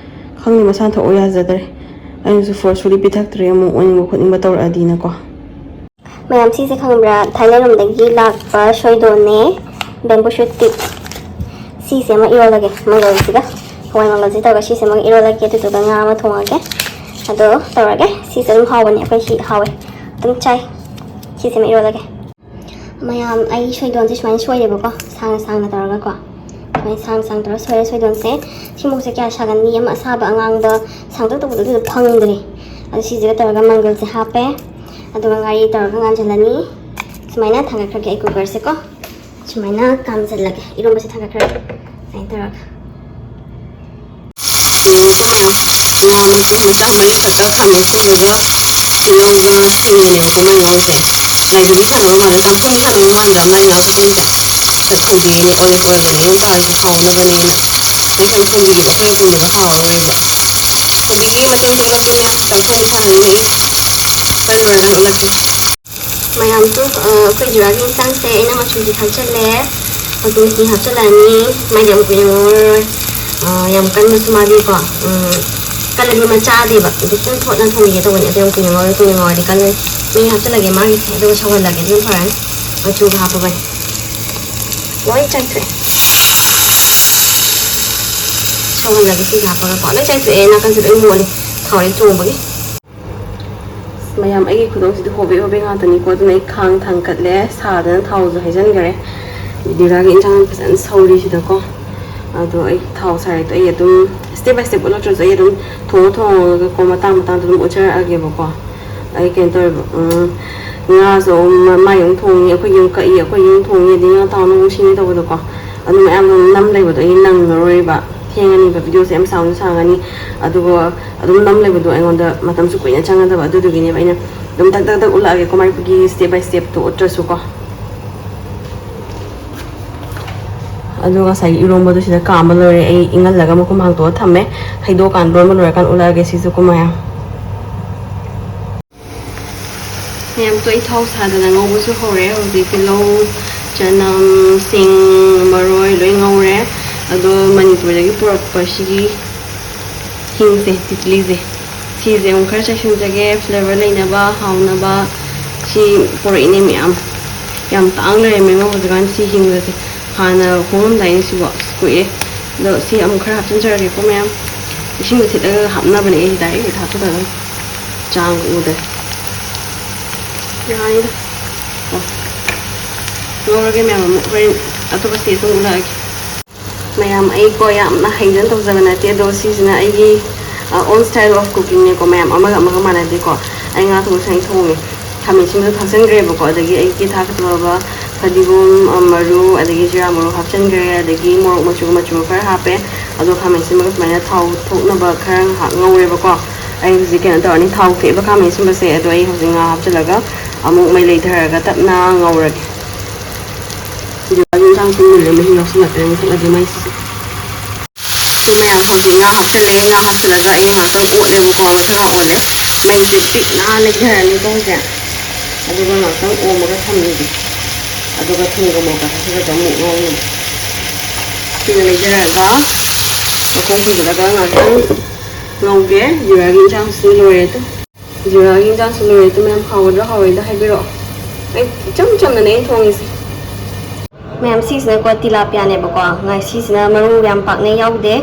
ꯈꯪꯗꯦ, ꯃꯁꯥꯅ ꯊꯛꯑꯣ ꯌꯥꯖꯗꯔꯦ꯫ ꯑꯩꯅꯁꯨ forcefully ꯄꯤꯊꯛꯇ꯭ꯔꯦ, ꯑꯃꯨꯛ ꯑꯣꯅꯤꯡꯕ ꯈꯣꯠꯅꯤꯡꯕ ꯇꯧꯔꯛꯑꯗꯤꯅꯀꯣ꯫ ꯃꯌꯥꯝ, ꯁꯤꯁꯦ ꯈꯪꯕ꯭ꯔꯥ? ꯊꯥꯏꯂꯦꯟ ꯂꯣꯝꯗꯒꯤ ꯂꯥꯛꯄ ꯁꯣꯏꯗꯣꯟꯅꯦ, bamboo shoot tip꯫ ꯁꯤꯁꯦ ꯑꯃ ꯏꯔꯣꯜꯂꯒꯦ, ꯃꯪꯒꯜꯁꯤꯒ, ꯍꯋꯥꯏ ꯃꯪꯒꯜꯁꯤ ꯇꯧꯔꯒ ꯁꯤꯁꯦ ꯑꯃ ꯏꯔꯣꯜꯂꯒꯦ, ꯑꯗꯨꯗꯨꯒ ꯉꯥ ꯑꯃ ꯊꯣꯡꯉꯒꯦ꯫ ꯑꯗꯣ ꯇꯧꯔꯒꯦ꯫ ꯁꯤꯁꯦ ꯑꯗꯨꯝ ꯍꯥꯎꯕꯅꯦ, ꯑꯩꯈꯣꯏ ꯁꯤ ꯍꯥꯎꯋꯦ, ꯑꯗꯨꯝ ꯆꯥꯏ꯫ ꯁꯤꯁꯦ ꯑꯃ ꯏꯔꯣꯜꯂꯒꯦ꯫ ꯃꯌꯥꯝ, ꯑꯩ ꯁꯣꯏꯗꯣꯟꯁꯦ ꯁꯨꯃꯥꯏꯅ ꯁꯣꯏꯔꯦꯕꯀꯣ, ꯁꯥꯡꯅ ꯁꯥꯡꯅ ꯇꯧꯔꯒꯀꯣ꯫ ꯁꯨꯃꯥꯏꯅ ꯁꯥꯡꯅ ꯁꯥꯡꯅ ꯇꯧꯔꯒ ꯁꯣꯏꯔꯦ ꯁꯣꯏꯗꯣꯟꯁꯦ꯫ ꯁꯤ ꯃꯣꯔꯣꯛꯁꯦ ꯀꯌꯥ ꯁꯥꯒꯟꯗꯤ ꯑꯃ ꯑꯁꯥꯕ ꯑꯉꯥꯡꯕ ꯁꯥꯡꯇꯛ ꯇꯧꯕꯗꯣ ꯑꯗꯨꯗꯣ ꯐꯪꯗ꯭ꯔꯦ꯫ ꯑꯗꯣ ꯁꯤꯁꯤꯒ ꯇꯧꯔꯒ ꯃꯪꯒꯜꯁꯦ ꯍꯥꯞꯄꯦ꯫ ꯑꯗꯨꯒ ꯉꯥꯔꯤ ꯇꯧꯔꯒ ꯉꯥꯟꯁꯤꯜꯂꯅꯤ꯫ ꯁꯨꯃꯥꯏꯅ ꯊꯥꯡꯒꯠꯈ꯭ꯔꯒꯦ ꯑꯩ ꯀꯨꯀꯔꯁꯦꯀꯣ꯫ ꯁꯨꯃꯥꯏꯅ ꯀꯥꯝꯁꯤꯜꯂꯒꯦ꯫ ꯏꯔꯣꯟꯕꯁꯦ ꯊꯥꯡꯒꯠꯈ꯭ꯔꯒꯦ꯫ ꯁꯨꯃꯥꯏꯅ ꯇꯧꯔꯒ꯫ ꯌꯦꯡꯉꯨꯀꯣ ꯃꯌꯥꯝ, ꯃꯅꯥ ꯃꯁꯤꯡ ꯃꯆꯥ ꯃꯔꯤ ꯈꯛꯇ ꯈꯥꯃꯦꯟ ꯑꯁꯤꯟꯕꯒ ꯇꯤꯜꯍꯧꯒ ꯁꯤꯡꯒꯅꯦꯕꯀꯣ ꯃꯣꯏ ꯉꯧꯔꯤꯁꯦ꯫ ꯂꯥꯏꯕꯨꯗꯤ ꯁꯥꯟꯅꯕ ꯃꯥꯜꯂꯦ, ꯆꯥꯛꯈꯨꯝ ꯁꯥꯟꯅꯕ ꯃꯥꯟꯗ꯭ꯔꯥ ꯃꯥꯏ ꯉꯥꯡꯁꯤꯟꯁꯦ? ꯈꯪꯗꯦ, ꯑꯩꯅ ꯑꯣꯏꯜ ꯑꯣꯏꯜꯗꯅꯦ ꯑꯩꯅ ꯆꯥꯔꯤꯁꯦ ꯍꯥꯎꯅꯕꯅꯦꯅ꯫ ꯃꯊꯦꯜ ꯊꯣꯡꯕꯤꯒꯦ, ꯑꯩꯈꯣꯏꯅ ꯊꯣꯡꯕꯗꯣ ꯍꯥꯎꯔꯔꯣꯏꯕ꯫ ꯀꯣꯕꯤꯒꯤ ꯃꯇꯨꯝ ꯇꯨꯝꯂꯛꯄꯅꯦ, ꯆꯝꯊꯣꯡ ꯁꯥꯔꯅꯤ꯫ ꯀꯔꯤ ꯑꯣꯏꯅ ꯍꯥꯞꯂꯛꯀꯦ? ꯃꯌꯥꯝꯁꯨ, ꯑ, ꯑꯩꯈꯣꯏ ꯖꯨꯔꯥꯒꯤ ꯌꯦꯟꯁꯥꯡꯁꯦ ꯑꯩꯅ ꯃꯆꯨꯁꯦ ꯊꯥꯛꯆꯜꯂꯦ꯫ ꯃꯆꯨ ꯃꯆꯨ ꯍꯥꯞꯆꯜꯂꯛꯑꯅꯤ꯫ ꯃꯥꯏꯗꯤ ꯌꯥꯝ ꯀꯨꯏꯅ ꯉꯧꯔꯔꯣꯏ꯫ ꯑꯥ, ꯌꯥꯝ ꯀꯟꯕꯁꯨ ꯃꯥꯗꯤꯀꯣ, ꯎꯝ, ꯀꯜꯂꯗꯤ ꯃꯥ ꯆꯥꯗꯦꯕ꯫ ꯑꯗꯨ ꯈꯤꯇꯪ ꯊꯣꯠꯅ ꯊꯣꯡꯕꯤꯒꯦ ꯇꯧꯕꯅꯦ꯫ ꯑꯗꯨ ꯌꯥꯝ ꯀꯨꯏꯅ ꯉꯧꯔꯦ, ꯀꯨꯏꯅ ꯉꯧꯔꯗꯤ ꯀꯜꯂꯦ꯫ ꯃꯍꯤ ꯍꯥꯞꯆꯤꯜꯂꯒꯦ ꯃꯥꯒꯤꯁꯦ, ꯑꯗꯨꯒ ꯁꯧꯍꯜꯂꯒꯦ꯫ ꯑꯗꯨꯅ ꯐꯔꯅꯤ꯫ ꯃꯆꯨꯒ ꯍꯥꯞꯄꯕꯅꯤ꯫ ꯂꯣꯏ ꯆꯥꯏꯊꯣꯛꯑꯦ꯫ ꯁꯧꯍꯜꯂꯒꯦ ꯁꯤꯒ ꯍꯥꯞꯄꯒꯀꯣ꯫ ꯂꯣꯏ ꯆꯥꯏꯊꯣꯛꯑꯦ꯫ ꯅꯥꯀꯟꯁꯦ ꯂꯣꯏ ꯃꯣꯠꯂꯦ꯫ ꯊꯥꯎ ꯍꯦꯛ ꯊꯣꯡꯕꯒꯤ꯫ ꯃꯌꯥꯝ, ꯑꯩꯒꯤ ꯈꯨꯗꯣꯡꯁꯤꯗꯤ ꯍꯣꯕꯦ ꯍꯣꯕꯦ ꯉꯥꯛꯇꯅꯤꯀꯣ, ꯑꯗꯨꯅ ꯑꯩ ꯈꯥꯡ ꯊꯥꯡꯀꯠꯂꯦ, ꯁꯥꯗꯅ ꯊꯥꯎꯁꯨ ꯍꯩꯖꯤꯟꯈꯔꯦ꯫ ꯗꯤꯔꯥꯒꯤ ꯏꯟꯁꯥꯡ ꯐꯖꯅ ꯁꯧꯔꯤꯁꯤꯗꯀꯣ꯫ ꯑꯗꯣ ꯑꯩ ꯊꯥꯎ ꯁꯥꯔꯤꯗꯣ ꯑꯩ ꯑꯗꯨꯝ step by step ꯎꯠꯂꯛꯇ꯭ꯔꯁꯨ ꯑꯩ ꯑꯗꯨꯝ ꯊꯣꯡꯉ ꯊꯣꯡꯉꯒꯀꯣ, ꯃꯇꯥꯡ ꯃꯇꯥꯡꯗ ꯑꯗꯨꯝ ꯎꯠꯆꯔꯛꯑꯒꯦꯕꯀꯣ꯫ ꯑꯩ ꯀꯩꯅꯣ ꯇꯧꯋꯦꯕ, ꯎꯝ, ꯉꯥꯁꯨ ꯑꯃꯨꯛ ꯃ-, ꯃꯥꯏ ꯑꯃꯨꯛ ꯊꯣꯡꯉꯤ, ꯑꯩꯈꯣꯏꯒꯤ ꯑꯃꯨꯛ ꯀꯛꯏ, ꯑꯩꯈꯣꯏꯒꯤ ꯑꯃꯨꯛ ꯊꯣꯡꯉꯤ, ꯑꯗꯩ ꯉꯥ ꯇꯥꯎꯅ ꯑꯃꯨꯛ ꯁꯤꯅꯤ ꯇꯧꯕꯗꯣꯀꯣ꯫ ꯑꯗꯨ ꯃꯌꯥꯝꯗꯣ ꯑꯗꯨꯝ ꯅꯝ ꯂꯩꯕꯗꯣ ꯑꯩ ꯅꯪꯉꯔꯣꯏꯕ, ꯊꯦꯡꯉꯅꯤꯕ, ꯚꯤꯗꯤꯑꯣꯁꯦ ꯌꯥꯝ ꯁꯥꯡꯁꯨ ꯁꯥꯡꯉꯅꯤ꯫ ꯑꯗꯨꯒ ꯑꯗꯨꯝ ꯅꯝ ꯂꯩꯕꯗꯣ ꯑꯩꯉꯣꯟꯗ ꯃꯇꯝꯁꯨ ꯀꯨꯏꯅ ꯆꯪꯒꯗꯕ, ꯑꯗꯨꯗꯨꯒꯤꯅꯦꯕ ꯑꯩꯅ ꯑꯗꯨꯝ ꯇꯛ ꯇꯛ ꯇꯛ ꯎꯠꯂꯛꯑꯒꯦꯀꯣ, ꯃꯥꯏꯒꯤ step by stepꯇꯣ ꯎꯠꯇ꯭ꯔꯁꯨꯀꯣ꯫ ꯑꯗꯣ ꯉꯁꯥꯏꯒꯤ ꯏꯔꯣꯝꯕꯗꯣ ꯁꯤꯗ ꯀꯥꯝꯕ ꯂꯣꯏꯔꯦ꯫ ꯑꯩ ꯏꯪꯍꯜꯂꯒ ꯃꯈꯨꯝ ꯍꯥꯡꯇꯣꯛꯑ ꯊꯝꯃꯦ꯫ ꯍꯩꯗꯣꯛꯑꯀꯥꯟ, ꯂꯣꯟꯕ ꯂꯣꯏꯔꯀꯥꯟ ꯎꯠꯂꯛꯑꯒꯦ ꯁꯤꯁꯨ ꯀꯣ ꯃꯌꯥꯝ꯫ ꯃꯌꯥꯝ, ꯇꯣ ꯑꯩ ꯊꯥꯎ ꯁꯥꯗꯅ ꯉꯧꯕꯁꯨ ꯍꯧꯔꯦ꯫ ꯍꯧꯖꯤꯛ ꯇꯤꯜꯍꯧ, ꯆꯅꯝ, ꯁꯤꯡ, ꯃꯔꯣꯏ ꯂꯣꯏ ꯉꯧꯔꯦ꯫ ꯑꯗꯣ ꯃꯅꯤꯄꯨꯔꯗꯒꯤ ꯄꯨꯔꯛꯄ ꯁꯤꯒꯤ ꯍꯤꯡꯁꯦ, ꯇꯤꯇ꯭ꯂꯤꯁꯦ, ꯁꯤꯁꯦ ꯑꯃꯨꯛ ꯈꯔ ꯆꯥꯏꯁꯤꯟꯖꯒꯦ, flavor ꯂꯩꯅꯕ, ꯍꯥꯎꯅꯕ꯫ ꯁꯤ ꯄꯨꯔꯛꯏꯅꯦ ꯃꯌꯥꯝ꯫ ꯌꯥꯝ ꯇꯥꯡ ꯂꯩꯔꯝꯃꯦꯉꯣ ꯍꯧꯖꯤꯛꯀꯥꯟ ꯁꯤ ꯍꯤꯡꯒꯁꯦ꯫ ꯍꯥꯟꯅ ꯍꯣꯡꯉꯝꯗꯥꯏꯅꯦ ꯁꯤꯕꯣ, ꯑꯁ, ꯀꯨꯏꯔꯦ꯫ ꯑꯗꯣ ꯁꯤ ꯑꯃꯨꯛ ꯈꯔ ꯍꯥꯞꯆꯤꯟꯖꯔꯒꯦꯀꯣ ꯃꯌꯥꯝ꯫ ꯏꯁꯤꯡꯗ ꯊꯤꯠꯂꯒ ꯍꯥꯞꯅꯕꯅꯦ ꯑꯩ, direct ꯍꯦꯛꯇ ꯍꯥꯞꯆꯤꯜꯂꯒ꯫ ꯆꯥꯡꯒ ꯎꯗ꯭ꯔꯦ꯫ ꯌꯥꯅꯤꯗ꯫ ꯑꯣ꯫ ꯉꯧꯔꯒꯦ ꯃꯌꯥꯝ, ꯑꯃꯨꯛ ꯍꯣꯔꯦꯟ ꯑꯇꯣꯞꯄ stage ꯑꯃꯨꯛ ꯎꯠꯂꯛꯑꯒꯦ꯫ ꯃꯌꯥꯝ, ꯑꯩꯀꯣ ꯌꯥꯝꯅ ꯍꯩꯗꯅ ꯇꯧꯖꯕ ꯅꯠꯇꯦ, ꯑꯗꯣ ꯁꯤꯁꯤꯅ ꯑꯩꯒꯤ, ꯑ, own style of cookingꯅꯦꯀꯣ ꯃꯌꯥꯝ, ꯑꯃꯒ ꯑꯃꯒ ꯃꯥꯟꯅꯗꯦꯀꯣ꯫ ꯑꯩ ꯉꯥ ꯊꯣꯡꯕ ꯁꯨꯃꯥꯏꯅ ꯊꯣꯡꯉꯦ꯫ ꯈꯥꯃꯦꯟ ꯑꯁꯤꯟꯕꯗꯣ ꯊꯥꯛꯆꯟꯈ꯭ꯔꯦꯕꯀꯣ, ꯑꯗꯒꯤ ꯑꯩꯒꯤ ꯊꯥꯛꯀꯗꯕ ꯐꯗꯤꯒꯣꯝ, ꯑ, ꯃꯔꯨ, ꯑꯗꯒꯤ ꯖꯤꯔꯥ ꯃꯔꯨ ꯍꯥꯞꯆꯟꯈ꯭ꯔꯦ, ꯑꯗꯒꯤ ꯃꯣꯔꯣꯛ ꯃꯆꯨ, ꯃꯆꯨ ꯈꯔ ꯍꯥꯞꯄꯦ꯫ ꯑꯗꯣ ꯈꯥꯃꯦꯟ ꯑꯁꯤꯟꯕꯒ ꯁꯨꯃꯥꯏꯅ ꯊꯥꯎ ꯊꯣꯛꯅꯕ ꯈꯔ ꯉꯥꯏꯍꯥꯛ ꯉꯧꯔꯦꯕꯀꯣ꯫ ꯑꯩ ꯍꯧꯖꯤꯛ ꯀꯩꯅꯣ ꯇꯧꯔꯅꯤ, ꯊꯥꯎ ꯊꯣꯛꯑꯦꯕ ꯈꯥꯃꯦꯟ ꯑꯁꯤꯟꯕꯁꯦ, ꯑꯗꯣ ꯑꯩ ꯍꯧꯖꯤꯛ ꯉꯥ ꯍꯥꯞꯆꯤꯜꯂꯒ ꯑꯃꯨꯛ ꯃꯩ ꯂꯩꯊꯔꯒ ꯇꯞꯅ ꯉꯧꯔꯒꯦ꯫ ꯑꯗꯨꯒ ꯌꯦꯟꯁꯥꯡꯁꯨ ꯃꯨꯜꯂꯦ, ꯃꯍꯤ ꯌꯥꯎꯁꯜꯂꯛꯇ꯭ꯔꯦ, ꯃꯨꯊꯠꯂꯒꯦ ꯃꯩꯁꯤꯁꯨ꯫ ꯑꯗꯨ ꯃꯌꯥꯝ ꯍꯧꯖꯤꯛ ꯉꯥ ꯍꯥꯞꯆꯤꯜꯂꯦ, ꯉꯥ ꯍꯥꯞꯆꯤꯜꯂꯒ ꯑꯩ ꯉꯥꯏꯍꯥꯛꯇꯪ ꯑꯣꯠꯂꯦꯕꯀꯣ, ꯃꯊꯛ ꯉꯥꯏꯍꯥꯛ ꯑꯣꯠꯂꯦ꯫ ꯃꯩꯁꯦ ꯄꯤꯛꯅ ꯂꯩꯊꯔꯅꯤꯀꯣ ꯍꯧꯖꯤꯛ꯫ ꯑꯗꯨꯒ ꯉꯥꯛꯇꯪ ꯑꯣꯝꯃꯒ ꯊꯝꯃꯒꯦ꯫ ꯑꯗꯨꯒ ꯊꯨꯝꯒ ꯃꯣꯔꯣꯛꯀ ꯍꯥꯞꯆꯤꯜꯂꯒ ꯑꯃꯨꯛ ꯉꯧꯔꯅꯤ꯫ ꯁꯤꯅ ꯂꯩꯊꯔꯒ ꯃꯈꯣꯡ ꯈꯨꯝꯖꯤꯜꯂꯒ ꯉꯥꯛꯇꯪ ꯉꯧꯒꯦ꯫ ꯖꯤꯔꯥꯒꯤ ꯏꯟꯁꯥꯡꯁꯨ ꯂꯣꯏꯔꯦ ꯑꯗꯨ꯫ ꯖꯤꯔꯥꯒꯤ ꯏꯟꯁꯥꯡꯁꯨ ꯂꯣꯏꯔꯦ ꯑꯗꯨ꯫ ꯃꯌꯥꯝ ꯍꯥꯎꯒꯗ꯭ꯔꯥ ꯍꯥꯎꯔꯣꯏꯗ꯭ꯔꯥ ꯍꯥꯏꯕꯤꯔꯛꯑꯣ꯫ ꯑꯩ ꯏꯆꯝ ꯆꯝꯅꯅꯦ ꯑꯩꯅ ꯊꯣꯡꯉꯤꯁꯦ꯫ ꯃꯌꯥꯝ, ꯁꯤꯁꯤꯅꯀꯣ ꯇꯤꯂꯥꯄꯤꯌꯥꯅꯦꯕꯀꯣ꯫ ꯉꯥꯏ-, ꯁꯤꯁꯤꯅ ꯃꯔꯨ ꯌꯥꯝ ꯄꯥꯛꯅ ꯌꯥꯎꯗꯦ꯫